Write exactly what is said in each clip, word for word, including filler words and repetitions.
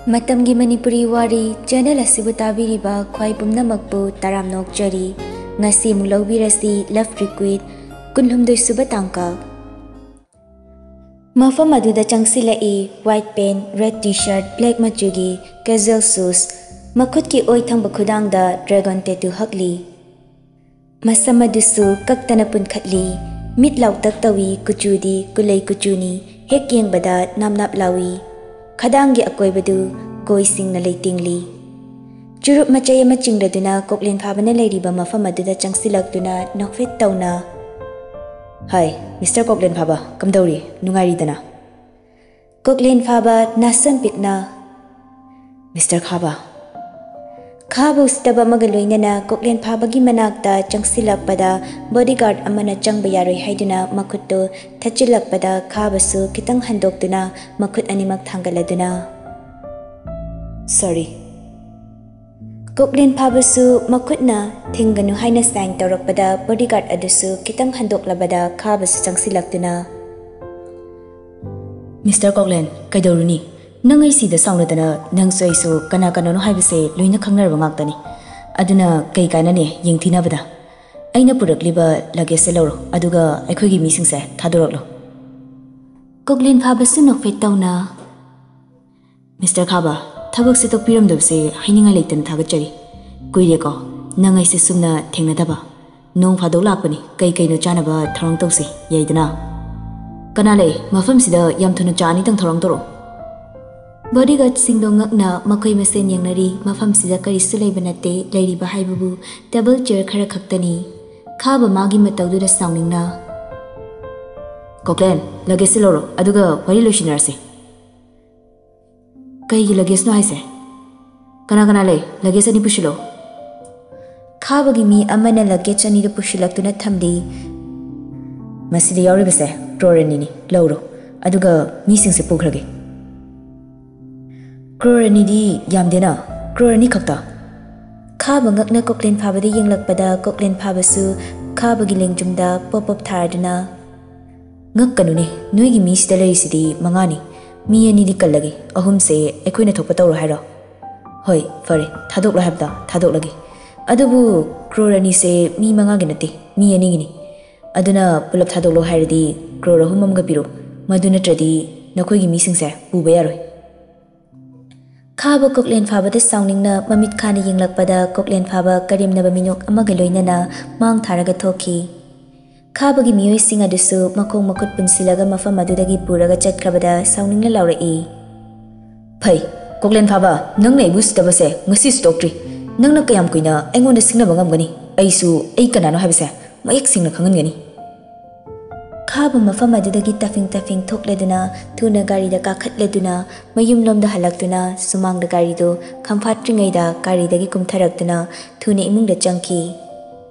ꯃꯇꯝꯒꯤ ꯃꯅꯤꯄꯨꯔꯤ ꯋꯥꯔꯤ ꯆꯦꯅꯦꯜ ꯑꯁꯤꯕꯨ ꯇꯥꯕꯤꯔꯤꯕ ꯈ꯭ꯋꯥꯏ ꯄꯨꯝꯅꯃꯛꯄꯨ ꯇꯔꯥꯝꯅ ꯑꯣꯛꯆꯔꯤ꯫ ꯉꯁꯤ ꯑꯃꯨꯛ ꯂꯧꯕꯤꯔꯁꯤ Love Requite ꯀꯨꯟꯍꯨꯝꯗꯣꯏ ꯁꯨꯕ ꯇꯥꯡꯀꯛ꯫ ꯃꯐꯝ ꯑꯗꯨꯗ ꯆꯪꯁꯤꯜꯂꯛꯏ, white pant, red T-shirt, black ꯃꯆꯨꯒꯤ casual shoes, ꯃꯈꯨꯠꯀꯤ ꯑꯣꯏ ꯊꯪꯕ ꯈꯨꯗꯥꯡꯗ dragon tattoo ꯍꯛꯂꯤ꯫ ꯃꯁꯝ ꯑꯗꯨꯁꯨ ꯀꯛꯇꯅ ꯄꯨꯟꯈꯠꯂꯤ꯫ ꯃꯤꯠ ꯂꯥꯎꯇꯛ ꯇꯧꯏ, ꯀꯨꯆꯨꯗꯤ ꯀꯨꯂꯩ ꯀꯨꯆꯨꯅꯤ, ꯍꯦꯛ ꯌꯦꯡꯕꯗ ꯅꯥꯞ ꯅꯥꯞ ꯂꯥꯎꯏ꯫ ꯈꯗꯥꯡꯒꯤ ꯑꯀꯣꯏꯕꯗꯨ ꯀꯣꯏꯁꯤꯡꯅ ꯂꯩꯇꯦꯡꯂꯤ꯫ ꯆꯨꯔꯨꯞ ꯃꯆꯩ ꯑꯃ ꯆꯤꯡꯂꯗꯨꯅ ꯀꯣꯛꯂꯦꯟ ꯐꯥꯕꯅ ꯂꯩꯔꯤꯕ ꯃꯐꯝ ꯑꯗꯨꯗ ꯆꯪꯁꯤꯜꯂꯛꯇꯨꯅ ꯅꯣꯛꯐꯦꯠ ꯇꯧꯅ, "ꯍꯥꯏ, ꯃꯤꯁꯇꯔ ꯀꯣꯛꯂꯦꯟ ꯐꯥꯕ, ꯀꯝꯗꯧꯔꯤ? ꯅꯨꯡꯉꯥꯏꯔꯤꯗꯅ?" ꯀꯣꯛꯂꯦꯟ ꯐꯥꯕ ꯅꯥꯁꯝ ꯄꯤꯛꯅ, "ꯃꯤꯁꯇꯔ ꯈꯥꯕ?" ꯈꯥꯕ ꯎꯁꯤꯠꯇꯕ ꯑꯃꯒ ꯂꯣꯏꯅꯅ ꯀꯣꯛꯂꯦꯟ ꯐꯥꯕꯒꯤ ꯃꯅꯥꯛꯇ ꯆꯪꯁꯤꯜꯂꯛꯄꯗ bodyguard ꯑꯃꯅ ꯆꯪꯕ ꯌꯥꯔꯣꯏ ꯍꯥꯏꯗꯨꯅ ꯃꯈꯨꯠꯇꯨ ꯊꯠꯆꯤꯜꯂꯛꯄꯗ ꯈꯥꯕꯁꯨ ꯈꯤꯇꯪ ꯍꯟꯗꯣꯛꯇꯨꯅ ꯃꯈꯨꯠ ꯑꯅꯤꯃꯛ ꯊꯥꯡꯒꯠꯂꯗꯨꯅ, "Sorry." ꯀꯣꯛꯂꯦꯟ ꯐꯥꯕꯁꯨ ꯃꯈꯨꯠꯅ "ꯊꯤꯡꯒꯅꯨ" ꯍꯥꯏꯅ sign ꯇꯧꯔꯛꯄꯗ bodyguard ꯑꯗꯨꯁꯨ ꯈꯤꯇꯪ ꯍꯟꯗꯣꯛꯂꯕꯗ ꯈꯥꯕꯁꯨ ꯆꯪꯁꯤꯜꯂꯛꯇꯨꯅ, "ꯃꯤꯁꯇꯔ ꯀꯣꯛꯂꯦꯟ, ꯀꯩꯗꯧꯔꯨꯅꯤ? ꯅꯪ ꯑꯩ ꯁꯤꯗ ꯁꯥꯎꯅꯗꯅ ꯅꯪꯁꯨ ꯑꯩꯁꯨ ꯀꯅꯥ ꯀꯅꯥꯅꯣ ꯍꯥꯏꯕꯁꯦ ꯂꯣꯏꯅ ꯈꯪꯅꯔꯕ ꯉꯥꯛꯇꯅꯤ꯫ ꯑꯗꯨꯅ ꯀꯩ ꯀꯥꯟꯅꯅꯤ ꯌꯦꯡꯊꯤꯅꯕꯗ? ꯑꯩꯅ ꯄꯨꯔꯛꯂꯤꯕ luggage ꯁꯦ ꯂꯧꯔꯣ, ꯑꯗꯨꯒ ꯑꯩꯈꯣꯏꯒꯤ ꯃꯤꯁꯤꯡꯁꯦ ꯊꯥꯗꯣꯔꯛꯂꯣ꯫" ꯀꯣꯛꯂꯦꯟ ꯐꯥꯕꯁꯨ ꯅꯣꯛꯐꯦꯠ ꯇꯧꯅ, "ꯃꯤꯁꯇꯔ ꯈꯥꯕ, ꯊꯕꯛꯁꯦ ꯇꯣꯛꯄꯤꯔꯝꯗꯕꯁꯦ ꯍꯥꯏꯅꯤꯡꯉꯥꯏ ꯂꯩꯇꯅ ꯊꯥꯒꯠꯆꯔꯤ꯫ ꯀꯨꯏꯔꯦꯀꯣ ꯅꯪ ꯑꯩꯁꯦ ꯁꯨꯝꯅ ꯊꯦꯡꯅꯗꯕ꯫ ꯅꯣꯡ ꯐꯥꯗꯣꯛ ꯂꯥꯛꯄꯅꯤ, ꯀꯩ ꯀꯩꯅꯣ ꯆꯥꯅꯕ ꯊꯧꯔꯥꯡ ꯇꯧꯁꯤ, ꯌꯥꯏꯗꯅ?" "ꯀꯅꯥ ꯂꯩ? ꯃꯐꯝꯁꯤꯗ ꯌꯥꯝ ꯊꯨꯅ ꯆꯥ ꯑꯅꯤꯇꯪ ꯊꯧꯔꯥꯡ ꯇꯧꯔꯛꯑꯣ꯫" Bodyguard ꯁꯤꯡꯗꯣ ꯉꯛꯅ ꯃꯈꯣꯏ ꯃꯁꯦꯟ ꯌꯦꯡꯅꯔꯤ꯫ ꯃꯐꯝꯁꯤꯗ ꯀꯔꯤꯁꯨ ꯂꯩꯕ ꯅꯠꯇꯦ, ꯂꯩꯔꯤꯕ ꯍꯥꯏꯕꯕꯨ table chair ꯈꯔ ꯈꯛꯇꯅꯤ꯫ ꯈꯥꯕ ꯃꯥꯒꯤ ꯃꯇꯧꯗꯨꯗ ꯁꯥꯎꯅꯤꯡꯅ, "ꯀꯣꯛꯂꯦꯟ, luggage ꯁꯦ ꯂꯧꯔꯣ, ꯑꯗꯨꯒ ꯋꯥꯔꯤ ꯂꯣꯏꯁꯤꯟꯅꯔꯁꯤ꯫" "ꯀꯩꯒꯤ luggage ꯅꯣ ꯍꯥꯏꯁꯦ? ꯀꯅꯥ ꯀꯅꯥ ꯂꯩ? Luggage ꯑꯅꯤ ꯄꯨꯁꯤꯜꯂꯣ꯫" ꯈꯥꯕꯒꯤ ꯃꯤ ꯑꯃꯅ luggage ꯑꯅꯤꯗꯨ ꯄꯨꯁꯤꯜꯂꯛꯇꯨꯅ ꯊꯝꯂꯤ꯫ "ꯃꯁꯤꯗ ꯌꯥꯎꯔꯤꯕꯁꯦ crore ꯑꯅꯤꯅꯤ, ꯂꯧꯔꯣ, ꯑꯗꯨꯒ ꯃꯤꯁꯤꯡꯁꯦ ꯄꯨꯈ꯭ꯔꯒꯦ꯫" "Crore ꯑꯅꯤꯗꯤ ꯌꯥꯝꯗꯦꯅ, crore ꯑꯅꯤ ꯈꯛꯇ?" ꯈꯥꯕ ꯉꯛꯅ ꯀꯣꯛꯂꯦꯟ ꯐꯥꯕꯗ ꯌꯦꯡꯂꯛꯄꯗ ꯀꯣꯛꯂꯦꯟ ꯐꯥꯕꯁꯨ ꯈꯥꯕꯒꯤ ꯂꯦꯡꯖꯨꯝꯗ ꯄꯣꯞ ꯄꯣꯞ ꯊꯥꯔꯗꯨꯅ, "ꯉꯛꯀꯅꯨꯅꯦ, ꯅꯣꯏꯒꯤ ꯃꯤꯁꯤꯗ ꯂꯩꯔꯤꯁꯤꯗꯤ ꯃꯉꯥꯅꯤ, "ꯃꯤ ꯑꯅꯤꯗꯤ ꯀꯜꯂꯒꯦ, ꯑꯍꯨꯝꯁꯦ ꯑꯩꯈꯣꯏꯅ ꯊꯣꯛꯄ ꯇꯧꯔꯣ ꯍꯥꯏꯔꯣ?" "ꯍꯣꯏ, ꯐꯔꯦ, ꯊꯥꯗꯣꯛꯂꯣ ꯍꯥꯏꯕꯗꯣ ꯊꯥꯗꯣꯛꯂꯒꯦ꯫ ꯑꯗꯨꯕꯨ ꯀ꯭ꯔꯣꯔ ꯑꯅꯤꯁꯦ ꯃꯤ ꯃꯉꯥꯒꯤ ꯅꯠꯇꯦ, ꯃꯤ ꯑꯅꯤꯒꯤꯅꯤ꯫ ꯑꯗꯨꯅ ꯄꯨꯂꯞ ꯊꯥꯗꯣꯛꯂꯣ ꯍꯥꯏꯔꯗꯤ ꯀ꯭ꯔꯣꯔ ꯑꯍꯨꯝ ꯑꯃꯒ ꯄꯤꯔꯣ, ꯃꯗꯨ ꯅꯠꯇ꯭ꯔꯗꯤ ꯅꯈꯣꯏꯒꯤ ꯃꯤꯁꯤꯡꯁꯦ ꯄꯨꯕ ꯌꯥꯔꯣꯏ꯫" ꯈꯥꯕ ꯀꯣꯛꯂꯦꯟ ꯐꯥꯕꯗ ꯁꯥꯎꯅꯤꯡꯅ ꯃꯃꯤꯠ ꯈꯥꯅ ꯌꯦꯡꯂꯛꯄꯗ ꯀꯣꯛꯂꯦꯟ ꯐꯥꯕ ꯀꯔꯦꯝꯅꯕ ꯃꯤꯅꯣꯛ ꯑꯃꯒ ꯂꯣꯏꯅꯅ ꯃꯥꯡ ꯊꯥꯔꯒ ꯊꯣꯛꯈꯤ꯫ ꯈꯥꯕꯒꯤ ꯃꯤꯑꯣꯏꯁꯤꯡ ꯑꯗꯨꯁꯨ ꯃꯈꯣꯡ ꯃꯈꯨꯠ ꯄꯨꯟꯁꯤꯜꯂꯒ ꯃꯐꯝ ꯑꯗꯨꯗꯒꯤ ꯄꯨꯔꯒ ꯆꯠꯈ꯭ꯔꯕꯗ ꯁꯥꯎꯅꯤꯡꯅ ꯂꯥꯎꯔꯛꯏ꯫ "ꯐꯩ, ꯀꯣꯛꯂꯦꯟ ꯐꯥꯕ, ꯅꯪꯅ ꯑꯩꯕꯨ ꯎꯁꯤꯠꯇꯕꯁꯦ ꯉꯁꯤꯁꯨ ꯇꯣꯛꯇ꯭ꯔꯤ꯫ ꯅꯪꯅ ꯀꯌꯥꯝ ꯀꯨꯏꯅ ꯑꯩꯉꯣꯟꯗ ꯁꯤꯡꯅꯕ ꯉꯝꯒꯅꯤ? ꯑꯩꯁꯨ ꯑꯩ ꯀꯅꯥꯅꯣ ꯍꯥꯏꯕꯁꯦ ꯃꯌꯦꯛ ꯁꯦꯡꯅ ꯈꯪꯍꯟꯒꯅꯤ꯫" ꯈꯥꯕ ꯃꯐꯝ ꯑꯗꯨꯗꯒꯤ ꯇꯐꯤꯡ ꯇꯐꯤꯡ ꯊꯣꯛꯂꯗꯨꯅ ꯊꯨꯅ ꯒꯥꯔꯤꯗ ꯀꯥꯈꯠꯂꯗꯨꯅ ꯃꯌꯨꯝꯂꯣꯝꯗ ꯍꯜꯂꯛꯇꯨꯅ ꯁꯨꯃꯥꯡꯗ ꯒꯥꯔꯤꯗꯨ ꯈꯝꯐꯥꯠꯇ꯭ꯔꯤꯉꯩꯗ ꯒꯥꯔꯤꯗꯒꯤ ꯀꯨꯝꯊꯔꯛꯇꯨꯅ ꯊꯨꯅ ꯏꯃꯨꯡꯗ ꯆꯪꯈꯤ꯫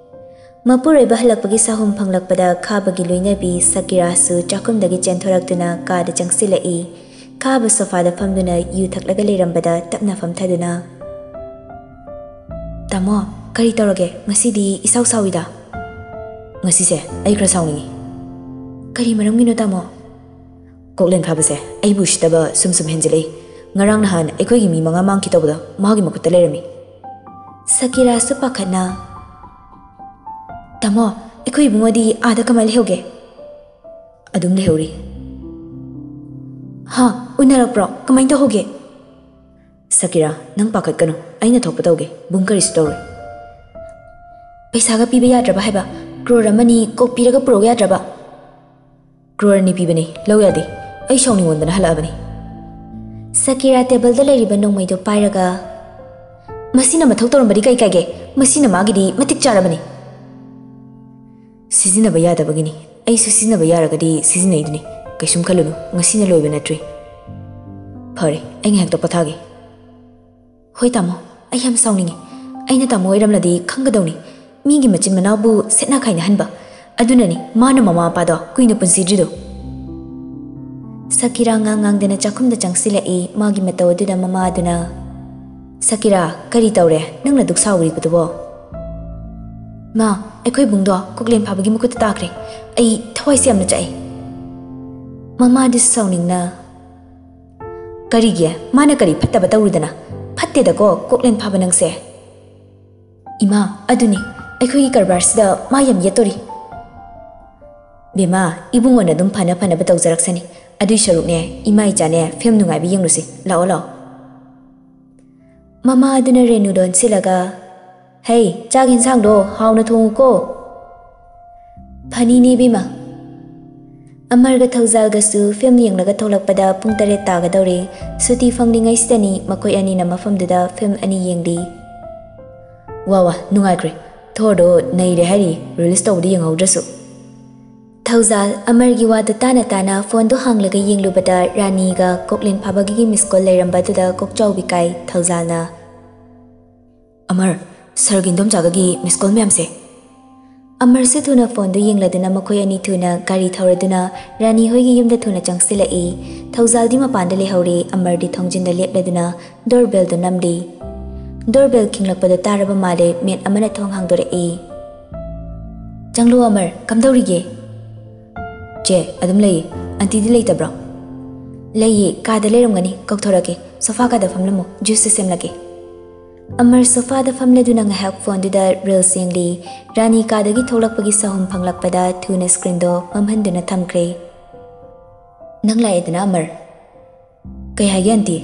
ꯃꯄꯨꯔꯣꯏꯕ ꯍꯜꯂꯛꯄꯒꯤ ꯁꯥꯍꯨꯝ ꯐꯪꯂꯛꯄꯗ ꯈꯥꯕꯒꯤ ꯂꯣꯏꯅꯕꯤ ꯁꯀꯤꯔꯥꯁꯨ ꯆꯥꯛꯈꯨꯝꯗꯒꯤ ꯆꯦꯟꯊꯣꯔꯛꯇꯨꯅ ꯀꯥꯗ ꯆꯪꯁꯤꯜꯂꯛꯏ꯫ ꯈꯥꯕ ꯁꯣꯐꯥꯗ ꯐꯝꯗꯨꯅ ꯌꯨ ꯊꯛꯂꯒ ꯂꯩꯔꯝꯕꯗ ꯇꯞꯅ ꯐꯝꯊꯗꯨꯅ, "ꯇꯥꯃꯣ, ꯀꯔꯤ ꯇꯧꯔꯒꯦ? ꯉꯁꯤꯗꯤ ꯏꯁꯥꯎ ꯁꯥꯎꯏꯗ?" "ꯉꯁꯤꯁꯦ ꯑꯩ ꯈꯔ ꯁꯥꯎꯅꯤꯡꯉꯤ꯫" "ꯀꯔꯤ ꯃꯔꯝꯒꯤꯅꯣ ꯇꯥꯃꯣ?" "ꯀꯣꯛꯂꯦꯟ ꯐꯥꯕꯁꯦ ꯑꯩꯕꯨ ꯎꯁꯤꯠꯇꯕ ꯁꯨꯝ ꯁꯨꯝ ꯍꯦꯟꯖꯤꯜꯂꯛꯏ꯫ ꯉꯔꯥꯡ ꯅꯍꯥꯟ ꯑꯩꯈꯣꯏꯒꯤ ꯃꯤ ꯃꯉꯥ ꯃꯥꯡꯈꯤ ꯇꯧꯕꯗꯣ ꯃꯥꯒꯤ ꯃꯈꯨꯠꯇ ꯂꯩꯔꯝꯃꯤ꯫" ꯁꯀꯤꯔꯥꯁꯨ ꯄꯥꯈꯠꯅ, "ꯇꯥꯃꯣ, ꯑꯩꯈꯣꯏ ꯏꯕꯨꯡꯉꯣꯗꯤ ꯑꯥꯗ ꯀꯃꯥꯏꯅ ꯂꯩꯍꯧꯒꯦ?" "ꯑꯗꯨꯝ ꯂꯩꯍꯧꯔꯤ꯫" "ꯍꯥ? ꯎꯅꯔꯛꯄ꯭ꯔꯣ? ꯀꯃꯥꯏꯅ ꯇꯧꯍꯧꯒꯦ?" "ꯁꯀꯤꯔꯥ, ꯅꯪ ꯄꯥꯈꯠꯀꯅꯨ, ꯑꯩꯅ ꯊꯣꯛꯄ ꯇꯧꯒꯦ, ꯕꯨꯡ ꯀꯔꯤꯁꯨ ꯇꯧꯔꯣꯏ꯫" "ꯄꯩꯁꯥꯒ ꯄꯤꯕ ꯌꯥꯗ꯭ꯔꯕ ꯍꯥꯏꯕ? ꯀ꯭ꯔꯣꯔ ꯑꯃꯅꯤ ꯀꯣꯛ ꯄꯤꯔꯒ ꯄꯨꯔꯛꯎ ꯌꯥꯗ꯭ꯔꯕ?" "ꯀ꯭ꯔꯣꯔ ꯑꯅꯤ ꯄꯤꯕꯅꯤ, ꯂꯧ ꯌꯥꯗꯦ꯫ ꯑꯩ ꯁꯥꯎꯅꯤꯡꯃꯟꯗꯅ ꯍꯜꯂꯛꯑꯕꯅꯤ꯫" ꯁꯀꯤꯔꯥ ꯇꯦꯕꯜꯗ ꯂꯩꯔꯤꯕ ꯅꯣꯡꯃꯩꯗꯣ ꯄꯥꯏꯔꯒ, "ꯃꯁꯤꯅ ꯃꯊꯧ ꯇꯧꯔꯝꯕꯗꯤ ꯀꯩ ꯀꯥꯏꯒꯦ? ꯃꯁꯤꯅ ꯃꯥꯒꯤꯗꯤ ꯃꯇꯤꯛ ꯆꯥꯔꯕꯅꯤ꯫" "ꯁꯤꯖꯤꯟꯅꯕ ꯌꯥꯗꯕꯒꯤꯅꯤ꯫ ꯑꯩꯁꯨ ꯁꯤꯖꯤꯟꯅꯕ ꯌꯥꯔꯒꯗꯤ ꯁꯤꯖꯤꯟꯅꯩꯗꯨꯅꯤ꯫ ꯀꯩꯁꯨꯝ ꯈꯜꯂꯨꯅꯨ, ꯉꯁꯤꯅ ꯂꯣꯏꯕ ꯅꯠꯇ꯭ꯔꯤ꯫" "ꯐꯔꯦ, ꯑꯩ ꯉꯥꯏꯍꯥꯛꯇ ꯄꯣꯊꯥꯒꯦ꯫" "ꯍꯣꯏ ꯇꯥꯃꯣ, ꯑꯩ ꯌꯥꯝ ꯁꯥꯎꯅꯤꯡꯉꯤ꯫ ꯑꯩꯅ ꯇꯥꯃꯣ ꯑꯣꯏꯔꯝꯂꯗꯤ ꯈꯪꯒꯗꯧꯅꯤ꯫ ꯃꯤꯒꯤ ꯃꯆꯤꯟ ꯃꯅꯥꯎꯕꯨ ꯁꯦꯠꯅ ꯈꯥꯏꯅꯍꯟꯕ꯫ ꯑꯗꯨꯅꯅꯤ ꯃꯥꯅ ꯃꯃꯥ ꯃꯄꯥꯗꯣ ꯀꯨꯏꯅ ꯄꯨꯟꯁꯤꯗ꯭ꯔꯤꯗꯣ꯫" ꯁꯀꯤꯔꯥ ꯉꯥꯡ ꯉꯥꯡꯗꯅ ꯆꯥꯛꯈꯨꯝꯗ ꯆꯪꯁꯤꯜꯂꯛꯏ꯫ ꯃꯥꯒꯤ ꯃꯇꯧ ꯑꯗꯨꯗ ꯃꯃꯥ ꯑꯗꯨꯅ, "ꯁꯀꯤꯔꯥ, ꯀꯔꯤ ꯇꯧꯔꯦ? ꯅꯪꯅ ꯗꯨꯛ ꯁꯥꯎꯔꯤꯕꯗꯨꯕꯣ?" "ꯃꯥ, ꯑꯩꯈꯣꯏ ꯏꯕꯨꯡꯗꯣ ꯀꯣꯛꯂꯦꯟ ꯐꯥꯕꯒꯤ ꯃꯈꯨꯠꯇ ꯇꯥꯈ꯭ꯔꯦ꯫ ꯑꯩ ꯊꯋꯥꯏꯁꯦ ꯌꯥꯝꯅ ꯆꯥꯛꯑꯦ꯫" ꯃꯃꯥ ꯑꯗꯨꯁꯨ ꯁꯥꯎꯅꯤꯡꯅ, ꯀꯔꯤꯒꯤ? ꯃꯥꯅ ꯀꯔꯤ ꯐꯠꯇꯕ ꯇꯧꯔꯨꯗꯅ? ꯐꯠꯇꯦꯗꯀꯣ, ꯀꯣꯛꯂꯦꯟ ꯐꯥꯕ ꯅꯪꯁꯦ꯫ ꯏꯃꯥ, ꯑꯗꯨꯅꯤ, ꯑꯩꯈꯣꯏꯒꯤ ꯀꯔꯕꯥꯔꯁꯤꯗ ꯃꯥ ꯌꯥꯝ ꯌꯦꯠꯇꯣꯔꯤ꯫ ꯕꯦꯝꯃ, ꯏꯕꯨꯡꯉꯣꯅ ꯑꯗꯨꯝ ꯐꯅ ꯐꯅꯕ ꯇꯧꯖꯔꯛꯁꯅꯤ꯫ ꯑꯗꯨꯏ ꯁꯔꯨꯛꯅꯦ, ꯏꯃꯥ ꯏꯆꯥꯅꯦ, ꯐꯤꯂꯝ ꯅꯨꯡꯉꯥꯏꯕ ꯌꯦꯡꯂꯨꯁꯤ꯫ ꯂꯥꯛꯑꯣ, ꯂꯥꯛꯑꯣ꯫ ꯃꯃꯥ ꯑꯗꯨꯅ ꯔꯦꯅꯨꯗ ꯑꯣꯟꯁꯤꯜꯂꯒ, "ꯍꯩ, ꯆꯥꯛ ꯌꯦꯟꯁꯥꯡꯗꯣ ꯍꯥꯎꯅ ꯊꯣꯡꯉꯨꯀꯣ꯫" "ꯐꯅꯤꯅꯦ ꯏꯕꯦꯝꯃ꯫" ꯑꯃꯔꯒ ꯊꯧꯖꯥꯜꯒꯁꯨ ꯐꯤꯂꯝ ꯌꯦꯡꯂꯒ ꯊꯣꯛꯂꯛꯄꯗ ꯄꯨꯡ ꯇꯔꯦꯠ ꯇꯥꯒꯗꯧꯔꯦ꯫ ꯁꯨꯇꯤ ꯐꯪꯂꯤꯉꯩꯁꯤꯗꯅꯤ ꯃꯈꯣꯏ ꯑꯅꯤꯅ ꯃꯐꯝꯗꯨꯗ ꯐꯤꯂꯝ ꯑꯅꯤ ꯌꯦꯡꯂꯤ꯫ "ꯋꯥ ꯋꯥ, ꯅꯨꯡꯉꯥꯏꯈ꯭ꯔꯦ꯫ ꯊꯣꯔꯗꯣ ꯅꯩꯔꯦ ꯍꯥꯏꯔꯤ, ꯔꯤꯂꯤꯁ ꯇꯧꯕꯗꯤ ꯌꯦꯡꯍꯧꯗ꯭ꯔꯁꯨ꯫" ꯊꯧꯖꯥꯜ ꯑꯃꯔꯒꯤ ꯋꯥꯗꯨ ꯇꯥꯅ ꯇꯥꯅ ꯐꯣꯟꯗꯨ ꯍꯥꯡꯂꯒ ꯌꯦꯡꯂꯨꯕꯗ ꯔꯥꯅꯤꯒ ꯀꯣꯛꯂꯦꯟ ꯐꯥꯕꯒꯤ ꯃꯤꯁ ꯀꯣꯜ ꯂꯩꯔꯝꯕ ꯑꯗꯨꯗ ꯀꯣꯛꯆꯥꯎꯕꯤ ꯀꯥꯏ ꯊꯧꯖꯥꯜꯅ꯫ "ꯑꯃꯔ, ꯁꯔꯒꯤ ꯏꯟꯗꯣꯝꯆꯥꯒꯒꯤ ꯃꯤꯁ ꯀꯣꯜ ꯃꯌꯥꯝꯁꯦ꯫" ꯑꯃꯔꯁꯨ ꯊꯨꯅ ꯐꯣꯟꯗꯨ ꯌꯦꯡꯂꯗꯨꯅ ꯃꯈꯣꯏ ꯑꯅꯤ ꯊꯨꯅ ꯒꯥꯔꯤ ꯊꯧꯔꯗꯨꯅ ꯔꯥꯅꯤ ꯍꯣꯏꯒꯤ ꯌꯨꯝꯗ ꯊꯨꯅ ꯆꯪꯁꯤꯜꯂꯛꯏ꯫ ꯊꯧꯖꯥꯜꯗꯤ ꯃꯄꯥꯟꯗ ꯂꯩꯍꯧꯔꯦ, ꯑꯃꯔꯗꯤ ꯊꯣꯡꯖꯤꯟꯗ ꯂꯦꯞꯂꯗꯨꯅ ꯗꯣꯔꯕꯦꯜꯗꯨ ꯅꯝꯂꯤ꯫ ꯗꯣꯔꯕꯦꯜ ꯈꯤꯡꯂꯛꯄꯗꯨ ꯇꯥꯔꯕ ꯃꯥꯜꯂꯦ, ꯃꯦꯠ ꯑꯃꯅ ꯊꯣꯡ ꯍꯥꯡꯗꯣꯔꯛꯏ꯫ "ꯆꯪꯂꯣ ꯑꯃꯔ, ꯀꯝꯗꯧꯔꯤꯒꯦ?" "ꯆꯦ, ꯑꯗꯨꯝ ꯂꯩꯌꯦ꯫ ꯑꯟꯇꯤꯗꯤ ꯂꯩꯇꯕ꯭ꯔꯣ?" "ꯂꯩꯌꯦ, ꯀꯥꯗ ꯂꯩꯔꯝꯒꯅꯤ, ꯀꯧꯊꯣꯔꯛꯀꯦ꯫ ꯁꯣꯐꯥ ꯀꯥꯗ ꯐꯝꯂꯝꯃꯣ, ꯖꯨꯁꯁꯨ ꯁꯦꯝꯂꯛꯀꯦ꯫" ꯑꯃꯔ ꯁꯣꯐꯥꯗ ꯐꯝꯂꯗꯨꯅ ꯉꯥꯏꯍꯥꯛ ꯐꯣꯟꯗꯨꯗ ꯔꯤꯜꯁ ꯌꯦꯡꯂꯤ꯫ ꯔꯥꯅꯤ ꯀꯥꯗꯒꯤ ꯊꯣꯛꯂꯛꯄꯒꯤ ꯁꯥꯍꯨꯝ ꯐꯪꯂꯛꯄꯗ ꯊꯨꯅ ꯁ꯭ꯀ꯭ꯔꯤꯟꯗꯣ ꯃꯝꯍꯟꯗꯨꯅ ꯊꯝꯈ꯭ꯔꯦ꯫ "ꯅꯪ ꯂꯥꯛꯑꯦꯗꯅ ꯑꯃꯔ꯫" "ꯀꯩ ꯍꯥꯏꯒꯦ ꯑꯟꯇꯤ?"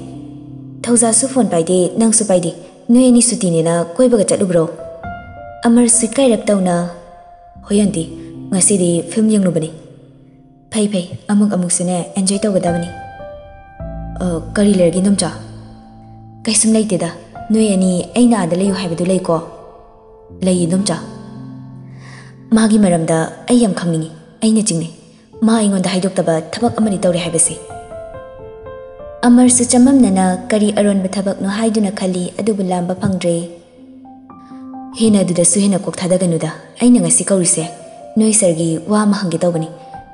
"ꯊꯧꯖꯥꯁꯨ ꯐꯣꯟ ꯄꯥꯏꯗꯦ, ꯅꯪꯁꯨ ꯄꯥꯏꯗꯦ꯫ ꯅꯣꯏ ꯑꯅꯤ ꯁꯨꯇꯤꯅꯦꯅ ꯀꯣꯏꯕꯒ ꯆꯠꯂꯨꯕ꯭ꯔꯣ?" ꯑꯃꯔ ꯁꯨꯏꯀꯥꯏꯔꯞ ꯇꯧꯅ, "ꯍꯣꯏ ꯑꯟꯇꯤ, ꯉꯁꯤꯗꯤ ꯐꯤꯂꯝ ꯌꯦꯡꯂꯨꯕꯅꯤ꯫" "ꯐꯩ ꯐꯩ, ꯑꯃꯨꯛ ꯑꯃꯨꯛꯁꯨꯅꯦ ꯑꯦꯟꯖꯣꯏ ꯇꯧꯒꯗꯕꯅꯤ꯫" "ꯑ, ꯀꯔꯤ ꯂꯩꯔꯒꯦ ꯏꯟꯗꯣꯝꯆꯥ?" "ꯀꯩꯁꯨꯝ ꯂꯩꯇꯦꯗ, ꯅꯣꯏ ꯑꯅꯤ ꯑꯩꯅ ꯑꯥꯗ ꯂꯩꯌꯨ ꯍꯥꯏꯕꯗꯨ ꯂꯩꯀꯣ?" "ꯂꯩ ꯏꯟꯗꯣꯝꯆꯥ꯫" "ꯃꯥꯒꯤ ꯃꯔꯝꯗ ꯑꯩ ꯌꯥꯝ ꯈꯪꯅꯤꯡꯉꯤ, ꯑꯩꯅ ꯆꯤꯡꯅꯩ꯫ ꯃꯥ ꯑꯩꯉꯣꯟꯗ ꯍꯥꯏꯗꯣꯛꯇꯕ ꯊꯕꯛ ꯑꯃꯗꯤ ꯇꯧꯔꯦ ꯍꯥꯏꯕꯁꯤ꯫" ꯑꯃꯔꯁꯨ ꯆꯃꯝꯅꯅ ꯀꯔꯤ ꯑꯔꯣꯟꯕ ꯊꯕꯛꯅꯣ ꯍꯥꯏꯗꯨꯅ ꯈꯜꯂꯤ, ꯑꯗꯨꯕꯨ ꯂꯥꯝꯕ ꯐꯪꯗ꯭ꯔꯦ꯫ "ꯍꯦꯟꯅ ꯑꯗꯨꯗꯁꯨ ꯍꯦꯟꯅ ꯀꯣꯛ ꯊꯥꯗꯒꯅꯨꯗ꯫ ꯑꯩꯅ ꯉꯁꯤ ꯀꯧꯔꯤꯁꯦ ꯅꯣꯏ ꯁꯥꯔꯒꯤ ꯋꯥ ꯑꯃ ꯍꯪꯒꯦ ꯇꯧꯕꯅꯤ꯫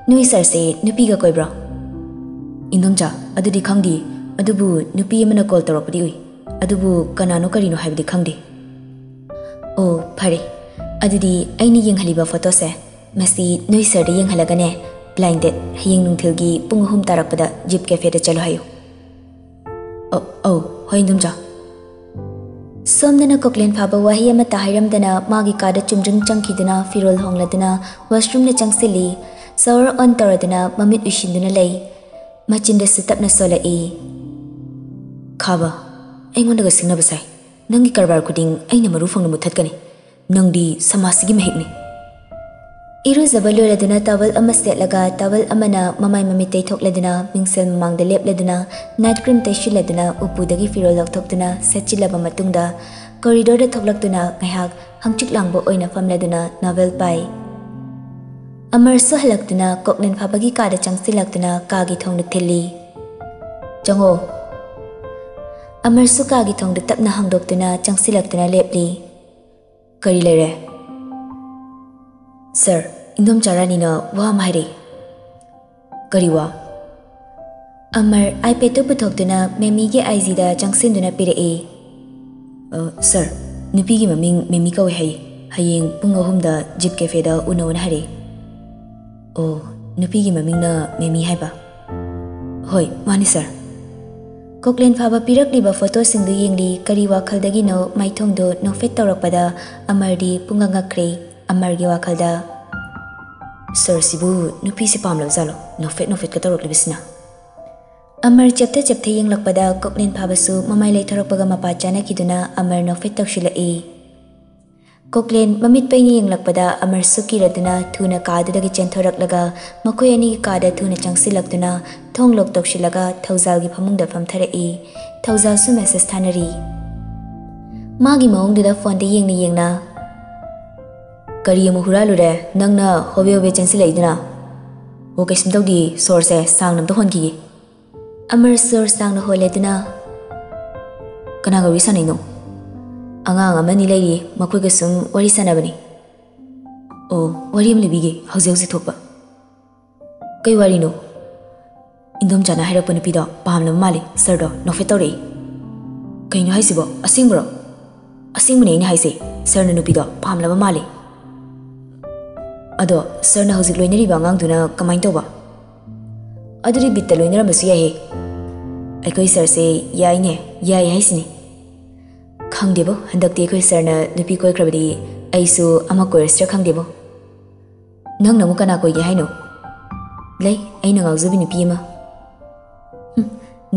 ꯅꯣꯏ ꯁꯥꯔꯁꯦ ꯅꯨꯄꯤꯒ ꯀꯣꯏꯕ꯭ꯔꯣ?" "ꯏꯟꯗꯣꯝꯆꯥ, ꯑꯗꯨꯗꯤ ꯈꯪꯗꯦ, ꯑꯗꯨꯕꯨ ꯅꯨꯄꯤ ꯑꯃꯅ ꯀꯣꯜ ꯇꯧꯔꯛꯄꯗꯤ ꯎꯏ, ꯑꯗꯨꯕꯨ ꯀꯅꯥꯅꯣ ꯀꯔꯤꯅꯣ ꯍꯥꯏꯕꯗꯤ ꯈꯪꯗꯦ꯫" "ꯑꯣ, ꯐꯔꯦ꯫ ꯑꯗꯨꯗꯤ ꯑꯩꯅ ꯌꯦꯡꯍꯜꯂꯤꯕ ꯐꯣꯇꯣꯁꯦ, ꯃꯁꯤ ꯅꯣꯏ ꯁꯥꯔꯗ ꯌꯦꯡꯍꯜꯂꯒꯅꯦ, ꯕ꯭ꯂꯥꯏꯟ ꯗꯦꯠ ꯍꯌꯦꯡ ꯅꯨꯡꯊꯤꯜꯒꯤ ꯄꯨꯡ ꯑꯍꯨꯝ ꯇꯥꯔꯛꯄꯗ ꯖꯤꯞ ꯀꯦꯐꯦꯗ ꯆꯠꯂꯨ ꯍꯥꯏꯌꯨ꯫" ꯑꯧ, ꯑꯧ, ꯍꯣꯏ, ꯏꯟꯗꯣꯝꯆꯥ꯫ ꯁꯣꯝꯗꯅ ꯀꯣꯛꯂꯦꯟ ꯐꯥꯕ ꯋꯥꯍꯩ ꯑꯃꯠꯇ ꯍꯥꯏꯔꯝꯗꯅ ꯃꯥꯒꯤ ꯀꯥꯗ ꯆꯨꯝꯗ꯭ꯔꯤꯡ ꯆꯪꯈꯤꯗꯨꯅ ꯐꯤꯔꯣꯜ ꯍꯣꯡꯂꯗꯨꯅ washroomꯗ ꯆꯪꯁꯤꯜꯂꯤ꯫ Shower on ꯇꯧꯔꯗꯨꯅ ꯃꯃꯤꯠ ꯎꯏꯁꯤꯟꯗꯨꯅ ꯂꯩ꯫ ꯃꯆꯤꯟꯗꯁꯨ ꯇꯞꯅ ꯁꯣꯜꯂꯛꯏ꯫ "ꯈꯥꯕ, ꯑꯩꯉꯣꯟꯗꯒ ꯁꯤꯡꯅꯕ ꯁꯥꯏ꯫ ꯅꯪꯒꯤ ꯀꯔꯕꯥꯔ ꯈꯨꯗꯤꯡ ꯑꯩꯅ ꯃꯔꯨ ꯐꯪꯅ ꯃꯨꯠꯊꯠꯀꯅꯤ꯫ ꯅꯪꯗꯤ ꯁꯃꯥꯖꯁꯤꯒꯤ ꯃꯍꯤꯛꯅꯤ꯫" ꯏꯔꯨꯖꯕ ꯂꯣꯏꯔꯗꯨꯅ towel ꯑꯃ ꯁꯦꯠꯂꯒ towel ꯑꯃꯅ ꯃꯃꯥꯏ ꯃꯃꯤꯠ ꯇꯩꯊꯣꯛꯂꯗꯨꯅ ꯃꯤꯡꯁꯦꯜ ꯃꯃꯥꯡꯗ ꯂꯦꯞꯂꯗꯨꯅ night cream ꯇꯩꯁꯤꯜꯂꯗꯨꯅ ꯎꯄꯨꯗꯒꯤ ꯐꯤꯔꯣꯜ ꯂꯧꯊꯣꯛꯇꯨꯅ ꯁꯦꯠꯆꯤꯜꯂꯕ ꯃꯇꯨꯡꯗ corridorꯗ ꯊꯣꯛꯂꯛꯇꯨꯅ ꯉꯥꯏꯍꯥꯛ ꯍꯪꯆꯤꯠ ꯂꯥꯡꯕ ꯑꯣꯏꯅ ꯐꯝꯂꯗꯨꯅ novel ꯄꯥꯏ꯫ ꯑꯃꯔꯁꯨ ꯍꯜꯂꯛꯇꯨꯅ ꯀꯣꯛꯂꯦꯟ ꯐꯥꯕꯒꯤ ꯀꯥꯗ ꯆꯪꯁꯤꯜꯂꯛꯇꯨꯅ ꯀꯥꯒꯤ ꯊꯣꯡꯗꯨ ꯊꯤꯜꯂꯤ꯫ "ꯆꯪꯉꯣ꯫" ꯑꯃꯔꯁꯨ ꯀꯥꯒꯤ ꯊꯣꯡꯗꯨ ꯇꯞꯅ ꯍꯥꯡꯗꯣꯛꯇꯨꯅ ꯆꯪꯁꯤꯜꯂꯛꯇꯨꯅ ꯂꯦꯞꯂꯤ꯫ "ꯀꯔꯤ ꯂꯩꯔꯦ?" "ꯁꯥꯔ, ꯏꯟꯗꯣꯝꯆꯥ ꯔꯥꯅꯤꯅ ꯋꯥ ꯑꯃ ꯍꯥꯏꯔꯛꯏ꯫" "ꯀꯔꯤ ꯋꯥ?" ꯑꯃꯔ iPadꯇꯨ ꯄꯨꯊꯣꯛꯇꯨꯅ ꯃꯦꯃꯤꯒꯤ IGꯗ ꯆꯪꯁꯤꯟꯗꯨꯅ ꯄꯤꯔꯛꯏ꯫ "ꯑ, ꯁꯥꯔ, ꯅꯨꯄꯤꯒꯤ ꯃꯃꯤꯡ ꯃꯦꯃꯤ ꯀꯧꯏ ꯍꯥꯏꯌꯦ꯫ ꯍꯌꯦꯡ ꯄꯨꯡ ꯑꯍꯨꯝꯗ ꯖꯤꯞ ꯀꯦꯐꯦꯗ ꯎꯅꯧꯅ ꯍꯥꯏꯔꯛꯏ꯫" "ꯑꯣ, ꯅꯨꯄꯤꯒꯤ ꯃꯃꯤꯡꯅ ꯃꯦꯃꯤ ꯍꯥꯏꯕ?" "ꯍꯣꯏ, ꯃꯥꯅꯤ, ꯁꯥꯔ꯫" ꯀꯣꯛꯂꯦꯟ ꯐꯥꯕ ꯄꯤꯔꯛꯂꯤꯕ ꯐꯣꯇꯣꯁꯤꯡꯗꯨ ꯌꯦꯡꯂꯤ꯫ ꯀꯔꯤ ꯋꯥꯈꯜꯗꯒꯤꯅꯣ ꯃꯥꯏꯊꯣꯡꯗꯨ ꯅꯣꯛꯐꯦꯠ ꯇꯧꯔꯛꯄꯗ ꯑꯃꯔꯗꯤ ꯄꯨꯡꯉꯛ ꯉꯛꯈ꯭ꯔꯦ꯫ ꯑꯃꯔꯒꯤ ꯋꯥꯈꯜꯗ, "ꯁꯥꯔꯁꯤꯕꯨ ꯅꯨꯄꯤꯁꯦ ꯄꯥꯝꯂꯕ ꯖꯥꯠꯂꯣ? ꯅꯣꯛꯐꯦꯠ ꯅꯣꯛꯐꯦꯠꯀ ꯇꯧꯔꯛꯂꯤꯕꯁꯤꯅ?" ꯑꯃꯔ ꯆꯦꯞꯊ ꯆꯦꯞꯊ ꯌꯦꯡꯂꯛꯄꯗ ꯀꯣꯛꯂꯦꯟ ꯐꯥꯕꯁꯨ ꯃꯃꯥꯏ ꯂꯩꯊꯣꯔꯛꯄꯒ ꯃꯄꯥ ꯆꯥꯅꯈꯤꯗꯨꯅ ꯑꯃꯔ ꯅꯣꯛꯐꯦꯠ ꯇꯧꯁꯤꯜꯂꯛꯏ꯫ ꯀꯣꯛꯂꯦꯟ ꯃꯃꯤꯠ ꯄꯩꯅ ꯌꯦꯡꯂꯛꯄꯗ ꯑꯃꯔꯁꯨ ꯀꯤꯔꯗꯨꯅ ꯊꯨꯅ ꯀꯥ ꯑꯗꯨꯗꯒꯤ ꯆꯦꯟꯊꯣꯔꯛꯂꯒ ꯃꯈꯣꯏ ꯑꯅꯤꯒꯤ ꯀꯥꯗ ꯊꯨꯅ ꯆꯪꯁꯤꯜꯂꯛꯇꯨꯅ ꯊꯣꯡ ꯂꯣꯛ ꯇꯧꯁꯤꯜꯂꯒ ꯊꯧꯖꯥꯜꯒꯤ ꯐꯃꯨꯡꯗ ꯐꯝꯊꯔꯛꯏ꯫ ꯊꯧꯖꯥꯜꯁꯨ message ꯊꯥꯅꯔꯤ꯫ ꯃꯥꯒꯤ ꯃꯑꯣꯡꯗꯨꯗ phoneꯗ ꯌꯦꯡꯅ ꯌꯦꯡꯅ, "ꯀꯔꯤ ꯑꯃꯨꯛ ꯍꯨꯔꯥꯜꯂꯨꯔꯦ ꯅꯪꯅ ꯍꯣꯕꯦ ꯍꯣꯕꯦ ꯆꯦꯟꯁꯤꯜꯂꯛꯏꯗꯨꯅ?" "ꯑꯣ, ꯀꯩꯁꯨꯝ ꯇꯧꯗꯤꯌꯦ, ꯁꯣꯔꯁꯦ ꯁꯥꯡꯅ ꯑꯝꯇ ꯍꯣꯟꯈꯤꯒꯦ꯫" ꯑꯃꯔ ꯁꯣꯔ ꯁꯥꯡꯅ ꯍꯣꯜꯂꯦꯗꯨꯅ, "ꯀꯅꯥꯒ ꯋꯥꯔꯤ ꯁꯥꯟꯅꯩꯅꯣ?" "ꯑꯉꯥꯡ ꯑꯃꯅꯤ ꯂꯩꯔꯤ, ꯃꯈꯣꯏꯒ ꯁꯨꯝ ꯋꯥꯔꯤ ꯁꯥꯟꯅꯕꯅꯤ꯫" "ꯑꯣ, ꯋꯥꯔꯤ ꯑꯃ ꯂꯤꯕꯤꯒꯦ, ꯍꯧꯖꯤꯛ ꯍꯧꯖꯤꯛ ꯊꯣꯛꯄ꯫" "ꯀꯩ ꯋꯥꯔꯤꯅꯣ?" "ꯏꯟꯗꯣꯝꯆꯥꯅ ꯍꯥꯏꯔꯛꯄ ꯅꯨꯄꯤꯗꯣ ꯄꯥꯝꯂꯕ ꯃꯥꯜꯂꯦ, ꯁꯥꯔꯗꯣ ꯅꯣꯛꯐꯦꯠ ꯇꯧꯔꯛꯏ꯫" "ꯀꯩꯅꯣ ꯍꯥꯏꯁꯤꯕꯣ? ꯑꯁꯦꯡꯕꯔꯣ?" "ꯑꯁꯦꯡꯕꯅꯦ ꯑꯩꯅ ꯍꯥꯏꯁꯦ, ꯁꯥꯔꯅ ꯅꯨꯄꯤꯗꯣ ꯄꯥꯝꯂꯕ ꯃꯥꯜꯂꯦ꯫" "ꯑꯗꯣ ꯁꯥꯔꯅ ꯍꯧꯖꯤꯛ ꯂꯣꯏꯅꯔꯤꯕ ꯑꯉꯥꯡꯗꯨꯅ ꯀꯃꯥꯏꯅ ꯇꯧꯕ?" "ꯑꯗꯨꯗꯤ ꯕꯤꯠꯇ ꯂꯣꯏꯅꯔꯝꯕꯁꯨ ꯌꯥꯏꯍꯦ꯫" ꯑꯩꯈꯣꯏ ꯁꯥꯔꯁꯦ ꯌꯥꯏꯅꯦ, ꯌꯥꯏ ꯍꯥꯏꯁꯤꯅꯤ꯫ ꯈꯪꯗꯦꯕꯣ, ꯍꯟꯗꯛꯇꯤ ꯑꯩꯈꯣꯏ ꯁꯥꯔꯅ ꯅꯨꯄꯤ ꯀꯣꯏꯈ꯭ꯔꯕꯗꯤ ꯑꯩꯁꯨ ꯑꯃ ꯀꯣꯏꯔꯁꯤꯔꯥ ꯈꯪꯗꯦꯕꯣ꯫ ꯅꯪꯅ ꯑꯃꯨꯛ ꯀꯅꯥ ꯀꯣꯏꯒꯦ ꯍꯥꯏꯅꯣ? ꯂꯩ, ꯑꯩꯅ ꯉꯥꯎꯖꯕꯤ ꯅꯨꯄꯤ ꯑꯃ꯫ ꯍꯨꯝ,